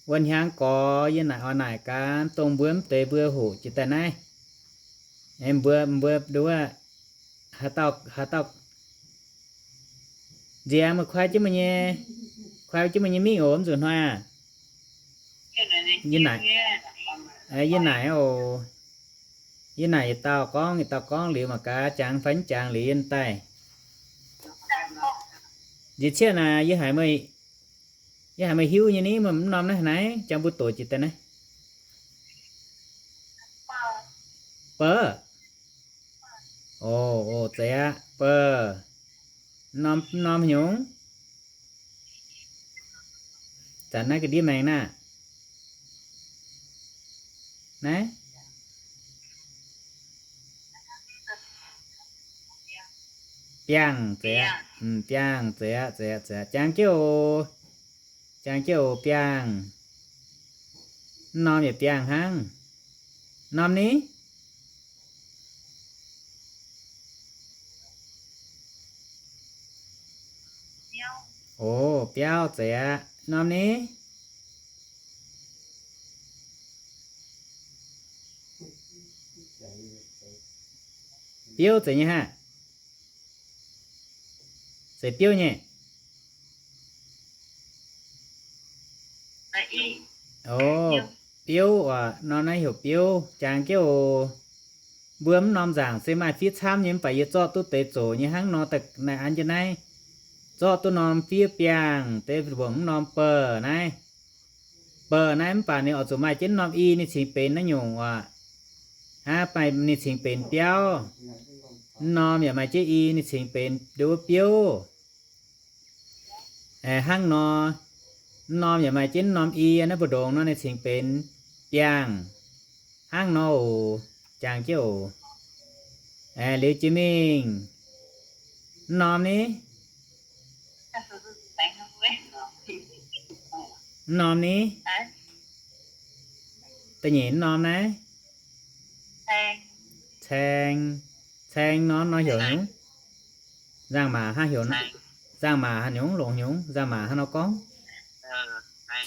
wuov hnyangx gorx yie naaic oix naaic gaax dongh mbuo mv deix mbuo hoqc jiex daaih naaiv. Aengx mbuo, mbuo nduov, haaix dauh, haaix dauh nziaamx meih kuaai jienv meih nyei, kuaai jienv meih nyei mingh oc, mv nzunc hnoi aac. Yie naaic, yie naaic oc. Yie naaic yietc dauh gorngv, yietc dauh gorngv liuz mangc gaax jangx fai mv jangx liuz yie daaih. Nziex cietv naaic yie haiz meih, yie haiz meih hiuv nyei ni, meih mv norm naaiv haaix naaiv, jangx mbuo doqc jiex daaih naaiv. Beuv. O, o, zeiz aqv, beuv. Mv norm, mv norm haaix nyungc? Zanc naaiv ga'ndiev maengx naaiv. Naaiv. Biangh, zeiz aqv. Biangh, zeiz aqv, zeiz aqv, zeiz aqv. Jangx jienv oc. Jangx jienv oc, biangh. Mv norm yaac biangh hnangv. Norm ni? O, biauv, zeiz aqv. Norm ni? Biouv zeiz nyei haic. Zeiz biouv nyei. O, biouv oc, norm naaiv heuc biouv, jangx jienv oc. Mbuo mv norm nzaangc se maaih fiev camv nyei, mv baac yie zorqv duqv deix zoqc nyei hnangv nor, naaiv an jienv naaiv. Zorqv duqv norm fiev biangh, deix mbuoqc mv norm beuh naaiv. Beuh naaiv mv baac ninh oix zuqc maaih jienv norm i ninh cingx benx naaiv nyungc oc. Aav, maaih ninh cingx benx biauv. Mv norm yaac maaih jienv i ninh cingx benx nduov biouv. Hnangv nor, mv norm yaac maaih jienv norm i, naaiv mbu'ndongx nor ninh cingx benx biangh. Hnangv nor oc. Jangx jienv oc. Liuz jiex mingh. Mv norm ni? Mv norm ni? Da'nyeic mv norm naaiv? Caeng. Caeng nor, nor heuc nyungc? Nzangc-maac hnangv heuc, nzangc-maac haaix nyungc longc nyungc? Nzangc-maac hnangv nor gorngv?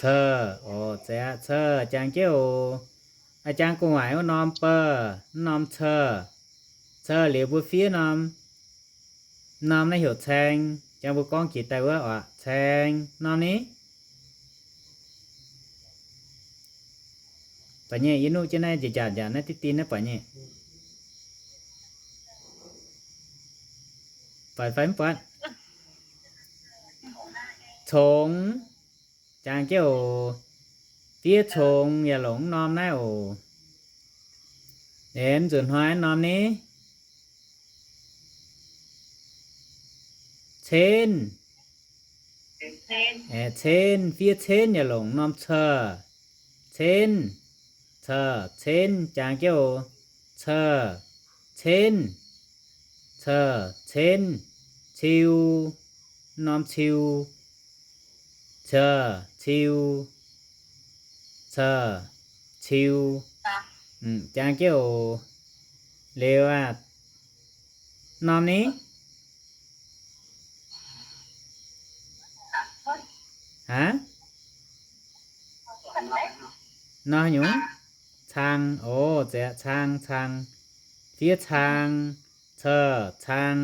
Ceu. Oc, zeiz aqv, ceu, jangx jienv oc. Aa, jang gu'nguaaic wuov norm beu, mv norm ceu. Ceu liuz mbuo fiev norm, norm naaiv heuc caeng. Jang mbuo gorngv jiex daaih wuov oc, caeng norm ni. Baac nyei yie nuqv jienv naaiv njaaux njaaux naaiv diqv dien naaiv baac nyei. Buatc fai mv buatc? Congx, jangx jienv oc. Fiev congx yaac longc mv norm naaiv oc. Aeqv, mv nzunc hnoi norm ni? Cenv. Aeqv, cenv, fiev cenv yaac longc norm ceu. Cenv, ceu, cenv, jangx jienv oc. Ceu, cenv, ceu, cenv, ciu, norm ciu, ceu, ciu, ceu, ciu. Jangx jienv oc. Liuz aqv, norm ni? Aav, nor nyungc? Cang, oc, zeiz cang, cang. Fiev cang, ceu, cang,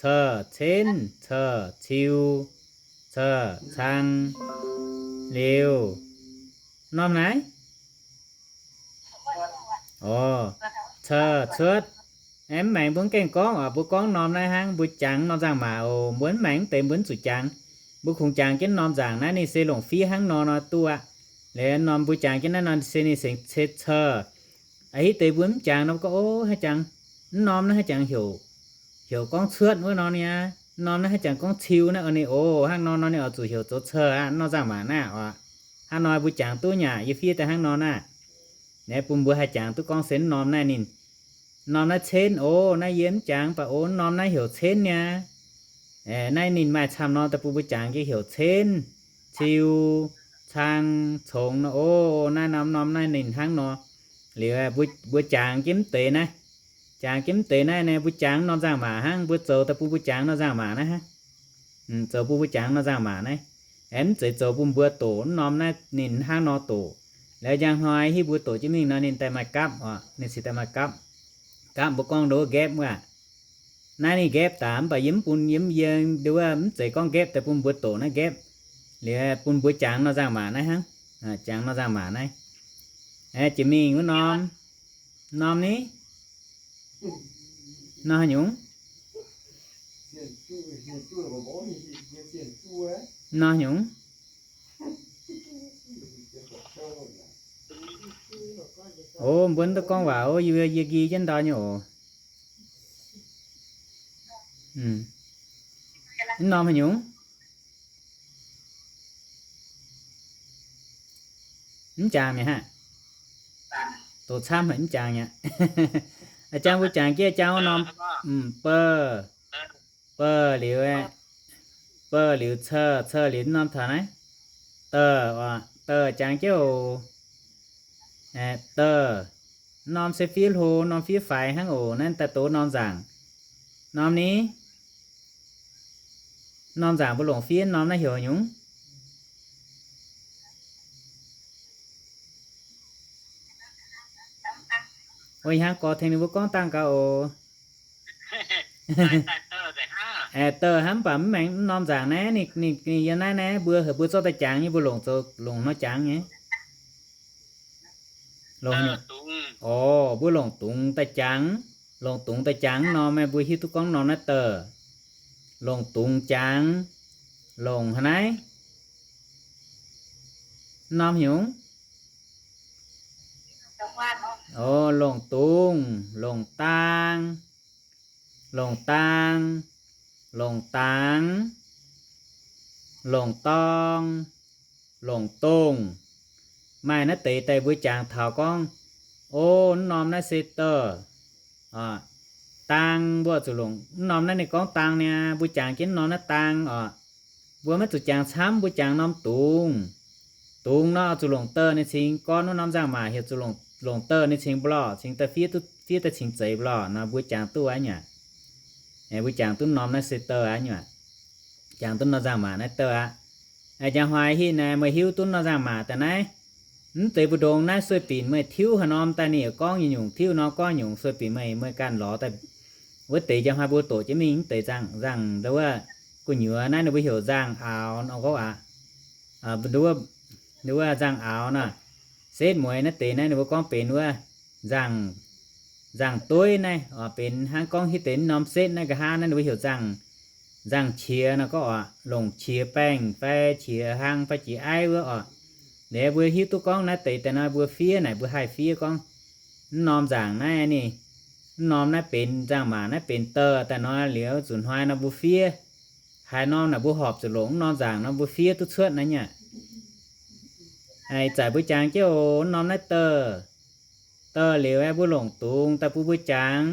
ceu, cenv, ceu, ciu, ceu, cang. Liuz, norm naaiv? Oc, ceu, cuotv. Aeqv, mv maengx mbuo mv gaengh gorngv oc, mbuo gorngv norm naaiv hnangv, mbuo jangx norm nzangc-maac oc. Mbuo mv maengx deix mbuo mv zuqc jangx. Mbuo kungx jangx jienv norm nzangc naaiv ninh se longc fiev hnangv nor nor duqv aqv. Liuz norm mbuo jangx jienv naaiv nor se ninh sengx ceu. A'hitv deix mbuo mv jangx nor gorngv, o, haaix jangx, mv norm naaiv haaix jangx heuc, heuc gorngv cuotv wuov nor niaa. Mv norm naaiv haaix jangx gorngv ciu naaiv, o, ninh, o, hnangv nor nor ninh oix zuqc heuc zoux ceu aqv, norm nzangc-maac naaiv oc. Hnangv nor mbuo jangx duqv nyei aqv, yie fiev daaih hnangv nor naaiv. Naaiv bun mbuo haih jangx duqv gorngv se mv norm naaiv ninh, norm naaiv cenv, o, naaiv yie mv jangx, mv baac o, mv norm naaiv heuc cenv niaa. Naaiv ninh maaih camv nor daaih bun mbuo jangx jienv heuc cenv, ciu, cang, congx nor, o, naaiv norm, norm naaiv ninh hnangv nor. Liuz mbuo jangx jienv mv deix naaiv, jangx jienv mv deix naaiv, naaiv mbuo jangx norm nzangc-maac hnangv, mbuo zoux daaih bun mbuo jangx norm nzangc-maac naaiv hnangv. Zoux bun mbuo jangx norm nzangc-maac naaiv. Aeqv, mv zeiz zoux bun mbuo doqc mv norm naaiv ninh hnangv nor doqc. Liuz njang hnoi hiuv mbuo doqc jienv mingh nor ninh daaih maaih gapv oc, ninh cingx daaih maaih gapv. Gapv mbuo gorngv nduov nqaepv wuov. Naaiv ninh nqaepv daaih mv baac yie mv bun, yie mv, yie nduov mv zeiz gorngv nqaepv daaih bun mbuo doqc naaiv nqaepv. Liuz bun mbuo jangx norm nzangc-maac naaiv hnangv. Jangx norm nzangc-maac naaiv. Aeqv, jiex mingh wuov norm, norm ni? Nor haaix nyungc? Nor haaix nyungc? O, mbuo mv duqv gorngv waac, o, yie, yie nqi jienv ndau nyei oc. Mv norm haaix nyungc? Mv jangx mi'aqv. Doqc camv haic mv jangx mi'aqv. Jang mbuo jangx jienv jang wuov norm, beu, beu liuz, beu liuz ceu, ceu liuz norm taux naaiv, deu, deu jangx jienv oc. Deu, norm se fiev hlo, norm fiev faix hnangv oc. Naaiv daaih doqc norm nzaangc. Norm ni? Norm nzaangc mbuo longc fiev norm naaiv heuc nyungc? Ih hnangv gorx tengx ninh mbuo gorngv dangh gaax oc. Aeqv, deu hnangv, mv baac mv maengx mv norm nzaangc naaiv, ninh, ninh yiem naaiv naaiv, mbuo heuc mbuo zorqv daaih jangx nyei, mbuo longc zoux, longc nor jangx nyei. Longc, o, mbuo longc dungz daaih jangx. Longc dungz daaih jangx norm, mbuo hiuv duqv gorngv norm naaiv deu. Longc dungz jangx. Longc haaix naaiv? Norm haaix nyungc? O, longc dungz, longc daang, longc daang, longc dangx, longc dorng, longc dongh. Maaih naaiv deix daaih mbuo jangx taux gorngv, o, mv norm naaiv se deu. Daang mbuo zuqc longc, mv norm naaiv ninh gorngv daang niaa, mbuo jangx jienv mv norm naaiv daang oc. Mbuo maiv zuqc jangx camv, mbuo jangx norm dungz. Dungz nor zuqc longc deu ninh cingx gorn wuov norm nzangc-maac heuc zuqc longc deu ninh cingx mbuo lorh, cingx daaih fiev duqv, fiev daaih cingx zeiz mbuo lorh nor mbuo jangx duqv aqv nyuac. Mbuo jangx duqv norm naaiv se deu aqv nyuac. Jangx duqv norm nzangc-maac naaiv deu aqv. Njang hnoi hin naaiv meih hiuv duqv norm nzangc-maac daaih naaiv. Mv deix mbu'ndongx naaiv sueih binc meih tiuv haaix norm daaih ninh yaac gorngv nyungc-nyungc, tiuv norm gorngv nyungc, sueih binc meih, meih ganh lorz daaih. Wuov deix njang hnoi mbuo doqc jienv mingh mv deix nzangc, nzangc nduov wuov gu'nyuoz naaiv ninh mbuo heuc nzangc aaux nor gorngv aqv. Nduov, nduov wuov nzangc aaux nor, setv mueiz naaiv deix naaiv ninh mbuo gorngv benx wuov nzangc, nzangc dueiv naaiv oc, benx hnangv gorngv hiuv deix norm setv naaiv nqa'haav naaiv ninh mbuo heuc nzangc, nzangc qiex nor gorngv oc, longc qiex baengh fai qiex hlang fai qiex aiv wuov oc. Liuz mbuo hiuv duqv gorngv naaiv deix daaih nor mbuo fiev naaic mbuo haih fiev gorngv mv norm nzangc naaiv ninh, mv norm naaiv benx nzangc-maac naaiv benx dou daaih nor liuz zuqc hnoi nor mbuo fiev haaix norm naaic mbuo horpc zuqc longc mv norm nzangc nor mbuo fiev duqv cuotv naaiv nyei. Ih zanc mbuo jangx jienv oc, mv norm naaiv dou, dou liuz aeqv, mbuo longc dungz daaih bun mbuo jangx,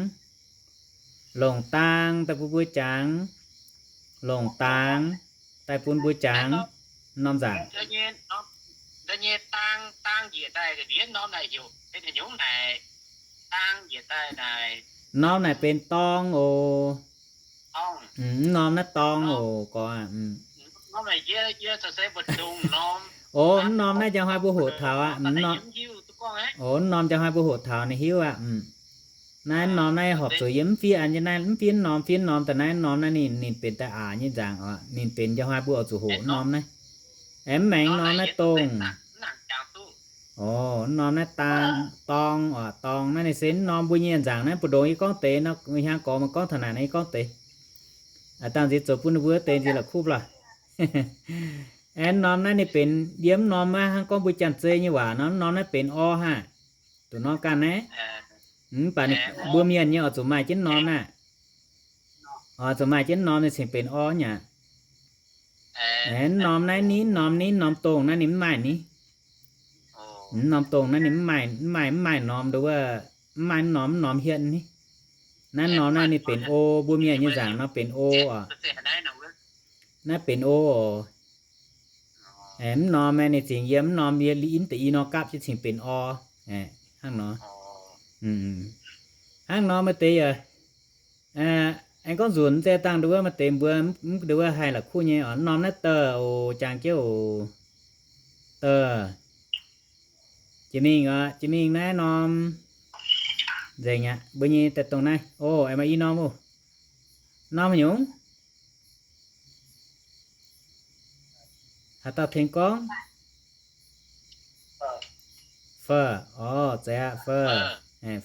longc daang daaih bun mbuo jangx, longc daangx daaih bun mbuo jangx, mv norm nzangc. Norm naaic benx dorng oc. Mv norm naaiv dorng oc, gorx aqv. Oc, mv norm naaiv njang hnoi mbuo hoqc taux aqv. Oc, mv norm njang hnoi mbuo hoqc taux ninh hiuv aqv. Naaiv mv norm naaiv horpc zuqc yiem mv fiev an, mv fiev mv norm, fiev mv norm daaih naaiv mv norm naaiv ninh, ninh benx daaih aac nyei nzangc oc. Ninh benx njang hnoi mbuo oix zuqc hoqc mv norm naaiv. Aeqv, mv maengx mv norm naaiv dongh. Oc, mv norm naaiv dorng oc, dorng naaiv ninh se mv norm mbuo nyei nzangc naaiv mbu'ndongx yie gorngv deix nor, hnyangx gorx mbuo gorngv taux naaic naaiv yie gorngv deix. Dangh nziex zoux bun ninh mbuo deix nziex la'kuv lorh. Aeqv, mv norm naaiv ninh benx yiem mv norm maiv hnangv gorngv mbuo Janx-Zei nyei waac nor, mv norm naaiv benx or haah. Duqv norm ganh naaiv. Mv baac ninh mbuo mienh nyei oix zuqc maaih jienv norm naaiv. Oix zuqc maaih jienv norm ninh cingx benx or nyei aqv. Aeqv, mv norm naaiv ni, mv norm ni, mv norm dongh naaiv ninh mv maaih ni. Mv norm dongh naaiv ninh mv maaih, mv maaih, mv maaih norm nduov, mv maaih mv norm, mv norm hietv ni. Naaiv norm naaiv ninh benx o, mbuo mienh nyei nzangc nor benx o oc. Naaiv benx o oc. Mv norm aeqv, ninh cingx yiem mv norm yie li in deix i nor gapv jienv cingx benx or. Hnangv nor. Hnangv nor maaih deix yaac aengx gorngv nzunc mv zeiz dangh nduov maaih deix mbuo mv nduov haih la'kuv nyei oc. Mv norm naaiv dou oc, jangx jienv oc. Dou. Jiex mingh oc, jiex mingh naaiv norm nzengc aqv. Mbuo nyei daaih dongh naaiv oc, aengx maaih i norm oc. Norm haaix nyungc? Haaix dauh tengx gorngv? Fouv. Orv, zeiz aqv, fouv.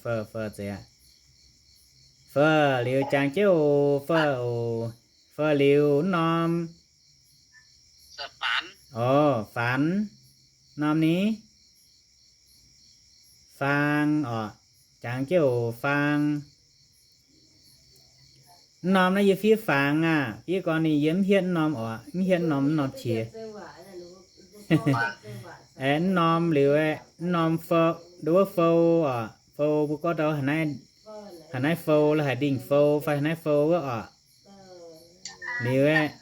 Fouv, fouv, zeiz aqv. Fouv liuz jangx jienv oc, fouv oc. Fouv liuz mv norm. Orv, faanx. Norm ni? Faang oc. Jangx jienv oc, faang. Mv norm naaiv yie fiev faangx aqv. Fiev gorn ninh yie mv hietv mv norm oc. Mv hietv mv norm, mv norm qiex. Aeqv, mv norm liuz aeqv, mv norm fou, nduov fou oc. Fou mbuo gorngv ndau haaix naaiv, haaix naaiv fou, la'haaix ndingh fou fai haaix naaiv fou wuov oc. Liuz aeqv,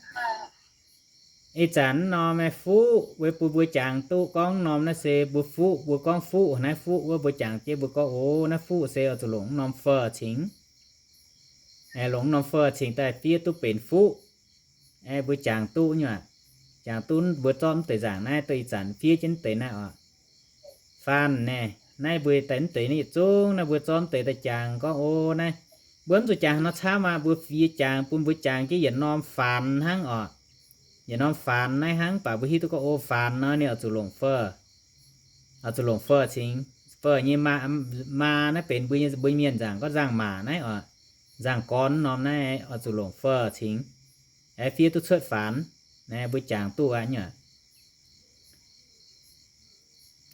ih zanc mv norm aeqv, fuqv, weic bun mbuo jangx duqv gorngv mv norm naaiv se mbuo fuqv, mbuo gorngv fuqv, haaix naaiv fuqv wuov mbuo jangx jienv mbuo gorngv, o, naaiv fuqv se oix zuqc longc mv norm fou cingx. Aeqv, longc mv norm fou cingx daaih fiev duqv benx fuqv. Aeqv, mbuo jangx duqv nyei aqv. Jangx duqv mbuo zorqv mv deix nzaangc naaiv, duqv ih zanc fiev jienv mv deix naaiv oc. Faanh naaiv, naaiv mbuo daaih mv deix naaiv yietc zungv naaiv mbuo zorqv mv deix daaih jangx gorngv, o, naaiv mbuo mv zuqc jangx haaix nor camv aqv. Mbuo fiev jangx bun mbuo jangx jienv yietc norm faanx hnangv oc. Yietc norm faanx naaiv hnangv, baac mbuo hiuv duqv gorngv, o, faanx nor ninh oix zuqc longc fou, oix zuqc longc fou cingx. Fou nyei maa, maa naaiv benx mbuo, mbuo mienh nzaangc gorngv nzangc-maac naaiv oc. Nzangc-gorn norm naaiv oix zuqc longc fou cingx, aeqv, fiev duqv cuotv faanx. Naaiv mbuo jangx duqv aqv nyei.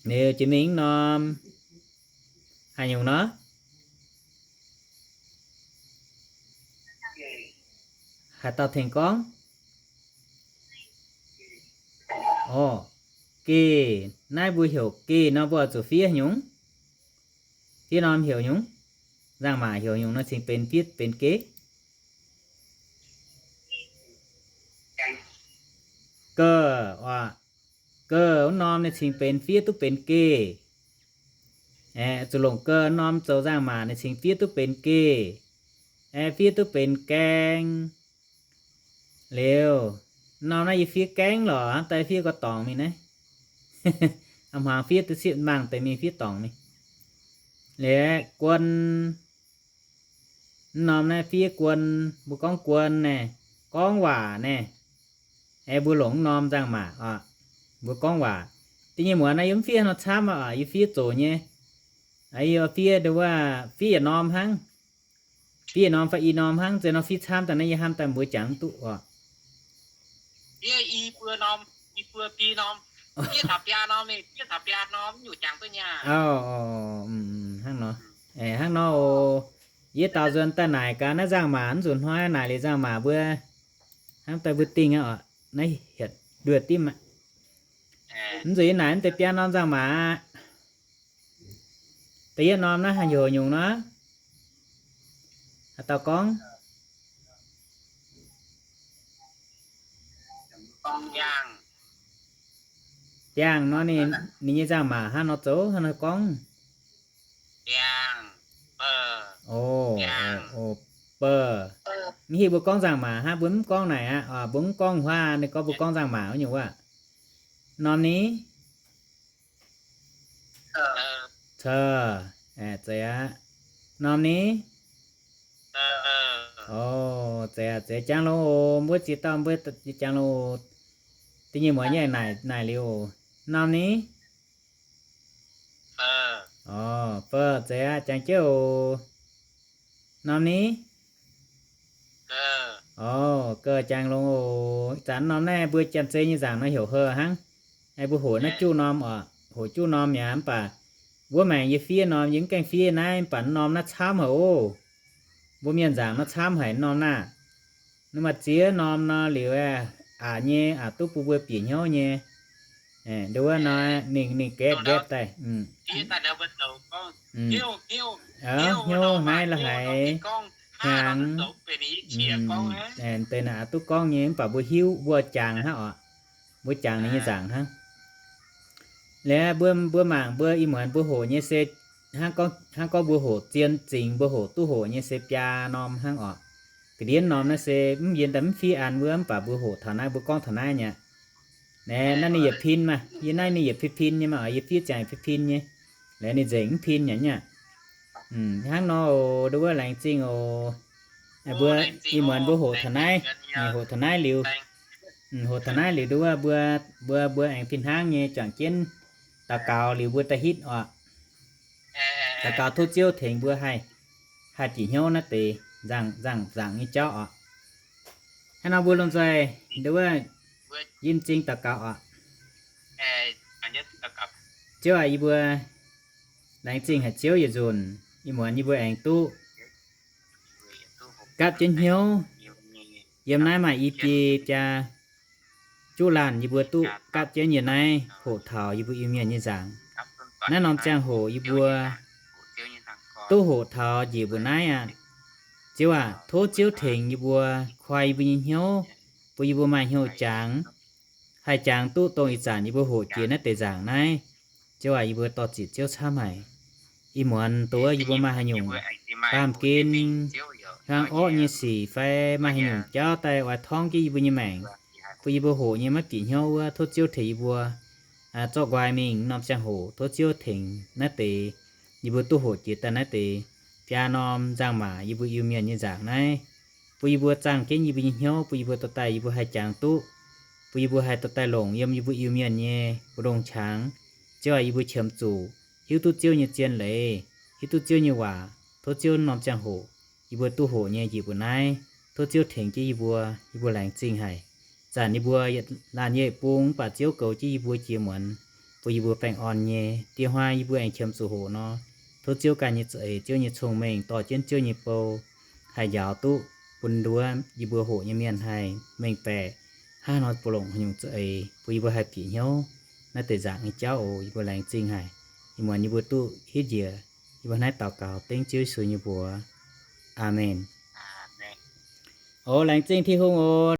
Liuz jiex mingh norm haaix nyungc nor? Haaix dauh tengx gorngv? Orv, geh. Naaiv mbuo heuc geh nor mbuo oix zuqc fiev nyungc? Fiev norm heuc nyungc? Nzangc-maac heuc nyungc nor cingx benx fiev benx geh? Geh oc. Geh wuov norm ninh cingx benx fiev duqv benx geh. Aeqv, zuqc longc geh norm zoux nzangc-maac ninh cingx fiev duqv benx geh. Aeqv, fiev duqv benx gaeng. Liuz, norm naaiv yie fiev gaengv lorqc, daaih fiev gau dorngc mingh naaiv. A'hmuangx fiev duqv sieqv mangc deix mingh fiev dorngc ni. Liuz guon, mv norm naaiv fiev guon, mbuo gorngv guon naaiv, gorngv waac naaiv. Aeqv, mbuo longc mv norm nzangc-maac oc. Mbuo gorngv waac. Da'nyeic muonz naaiv yie mv fiev haaix nor camv oc, yie fiev zoqc nyei. Yie fiev nduov, fiev yietc norm hnangv. Fiev yietc norm fai i norm hnangv, zeiz nor fiev camv daaih naaiv yie hnamv daaih mbuo jangx mv duqv oc. Hnangv nor, yie daux nzuonx daaih naaic gaax naaiv nzangc-maac, mv nzunc hnoi naaic liuz nzangc-maac mbuo hnamv daaih mbuo dingh aqv oc. Naaiv hietc nduoh dimv aqv. Mv nzunc yie naaic mv deix biaa norm nzangc-maac aqv. Da'yietv norm naaiv haaix nyungc nor? Haaix dauh gorngv? Biangh nor, ninh nyei nzangc-maac hnangv nor zoux, hnangv nor gorngv. O, o, beu. Mv hiuv mbuo gorngv nzangc-maac hnangv, mbuo mv gorngv naaic aqv. Mbuo mv gorngv huaav, ninh gorngv mbuo gorngv nzangc-maac wuov nyungc wuov. Norm ni? Ceu. Zeiz aqv. Norm ni? O, zeiz aqv, zeiz, jangx longx oc. Mbuo ziex dauh mbuo jangx longx oc. Da'nyeic muonz nyei naaic, naaic liuz oc. Norm ni? O, feu, zeiz aqv, jangx jienv oc. Norm ni? O, geu, jangx longx oc. Ih zanc norm naaiv mbuo Janx-Zei nyei nzaangc nor heuc hei hnangv. Mbuo hoqc naaiv juqv norm oc, hoqc juqv norm mi'aqv. Mv baac wuov maengc yie fiev norm, yie mv gaengh fiev naaiv, mv baac norm naaiv camv haic oc. Mbuo mienh nzaangc nor camv haic norm naaiv. Ninh maaih ziex norm nor liuz, aqc nyei, aqc duqv bun mbuo bieqc hnyouv nyei. Nduov nor, ninh, ninh gaeqv gaeqv daaih. Hnyouv naaiv la'haiz hnyangx, deix naaic aqc duqv gorngv nyei, mv baac mbuo hiuv, mbuo jangx hnangv oc. Mbuo jangx ninh nyei nzaangc hnangv. Liuz mbuo, mbuo mangc mbuo ih muonz mbuo hoqc nyei se hnangv gorngv, hnangv gorngv mbuo hoqc zien zingx, mbuo hoqc duqv hoqc nyei se biaa norm hnangv oc. Ga'ndiev norm naaiv se mv, yie daaih mv fiev an wuov, mv baac mbuo hoqc taux naaiv, mbuo gorngv taux naaiv nyei. Naaiv ninh yietc pin maah, yie naaiv ninh yietc pin pin nyei maah, yie fiev ziangx yietc pin pin nyei. Liuz ninh nzengc mv pin nyei aqv. Hnangv nor oc, nduov wuov laengz zingh oc. Mbuo ih muonz mbuo hoqc taux naaiv, hoqc taux naaiv liuz, hoqc taux naaiv liuz nduov wuov mbuo, mbuo, mbuo aengx fih hnangv nyei juangc jienv daux gaux liuz mbuo da'hitv oc. Daux gaux tov Ziouv tengx mbuo haih, haih bieqc hnyouv naaiv deix nzaangc, nzaangc, nzaangc nyei jauv oc. Hnangv nor mbuo lomh nzoih nduov wuov yiem m'zing daux gaux oc. Ziouv aac, yie mbuo laengz zingh haic Ziouv yietc nzunc, ih muonz yie mbuo aengx duqv gapv jienv hnyouv. Yiem naaiv maaih i biei jaa juqv laanh yie mbuo duqv gapv jienv yiem naaiv hoqc taux yie mbuo Iu-Mienh nyei nzaangc. Naaiv norm ziangh hoc yie mbuo duqv hoqc taux njiec mbuo naaiv aqv. Ziouv aac, tov Ziouv tengx yie mbuo, koi yie mbuo nyei hnyouv, bun yie mbuo maaih hnyouv jangx, haih jangx duqv dongh ih zanc yie mbuo hoqc jiex naaiv deix nzaangc naaiv. Ziouv aac, yie mbuo dor-ziec Ziouv camv haic. Ih muonz dongh wuov yie mbuo maaih haaix nyungc baamh gen, hlang orqv nyei sic fai maaih haaix nyungc jauv daaih oix torngv jienv yie mbuo nyei maengc, bun yie mbuo hoqc nyei maiv bieqc hnyouv wuov, tov Ziouv tengx yie mbuo zorqv nqoi mingh norm ziangh hoc. Tov Ziouv tengx naaiv deix yie mbuo duqv hoqc jiex daaih naaiv deix biaa norm nzangc-maac yie mbuo Iu-Mienh nyei nzaangc naaiv, bun yie mbuo zaangh jienv yie mbuo nyei hnyouv, bun yie mbuo dorh daaih yie mbuo haih jangx duqv, bun yie mbuo haih dorh daaih longc yiem yie mbuo Iu-Mienh nyei mbu'ndongx qangx. Ziouv aac, yie mbuo qiemx zuqc hiuv duqv Ziouv nyei zien leiz, hiuv duqv Ziouv nyei waac. Tov Ziouv norm ziangh hoc yie mbuo duqv hoqc nyei njiec mbuo naaiv, tov Ziouv tengx jienv yie mbuo. Yie mbuo laengz zingh haic. Zanc yie mbuo laanh nyei bung mv baac Ziouv goux jienv yie mbuo jiex muonz, bun yie mbuo baengh orn nyei. Diex hnoi yie mbuo aengx qiemx zuqc hoqc nor, tov Ziouv ganh nyei za'eix, Ziouv nyei cong-mengh dorh jienv Ziouv nyei bou haih njaaux duqv bun nduov yie mbuo hoqc nyei mienh haih mengh baeqc hnangv haaix nor bun longc haaix nyungc za'eix, bun yie mbuo haih bieqc hnyouv naaiv deix nzaangc nyei jauv oc. Yie mbuo laengz zingh haic. Ih muonz yie mbuo duqv hitv njiec, yie mbuo hnangv naaiv daux gaux dengv Ziouv Yesu nyei mbuox. Aamen. Oc, laengz zingh Tin-Hungh oc.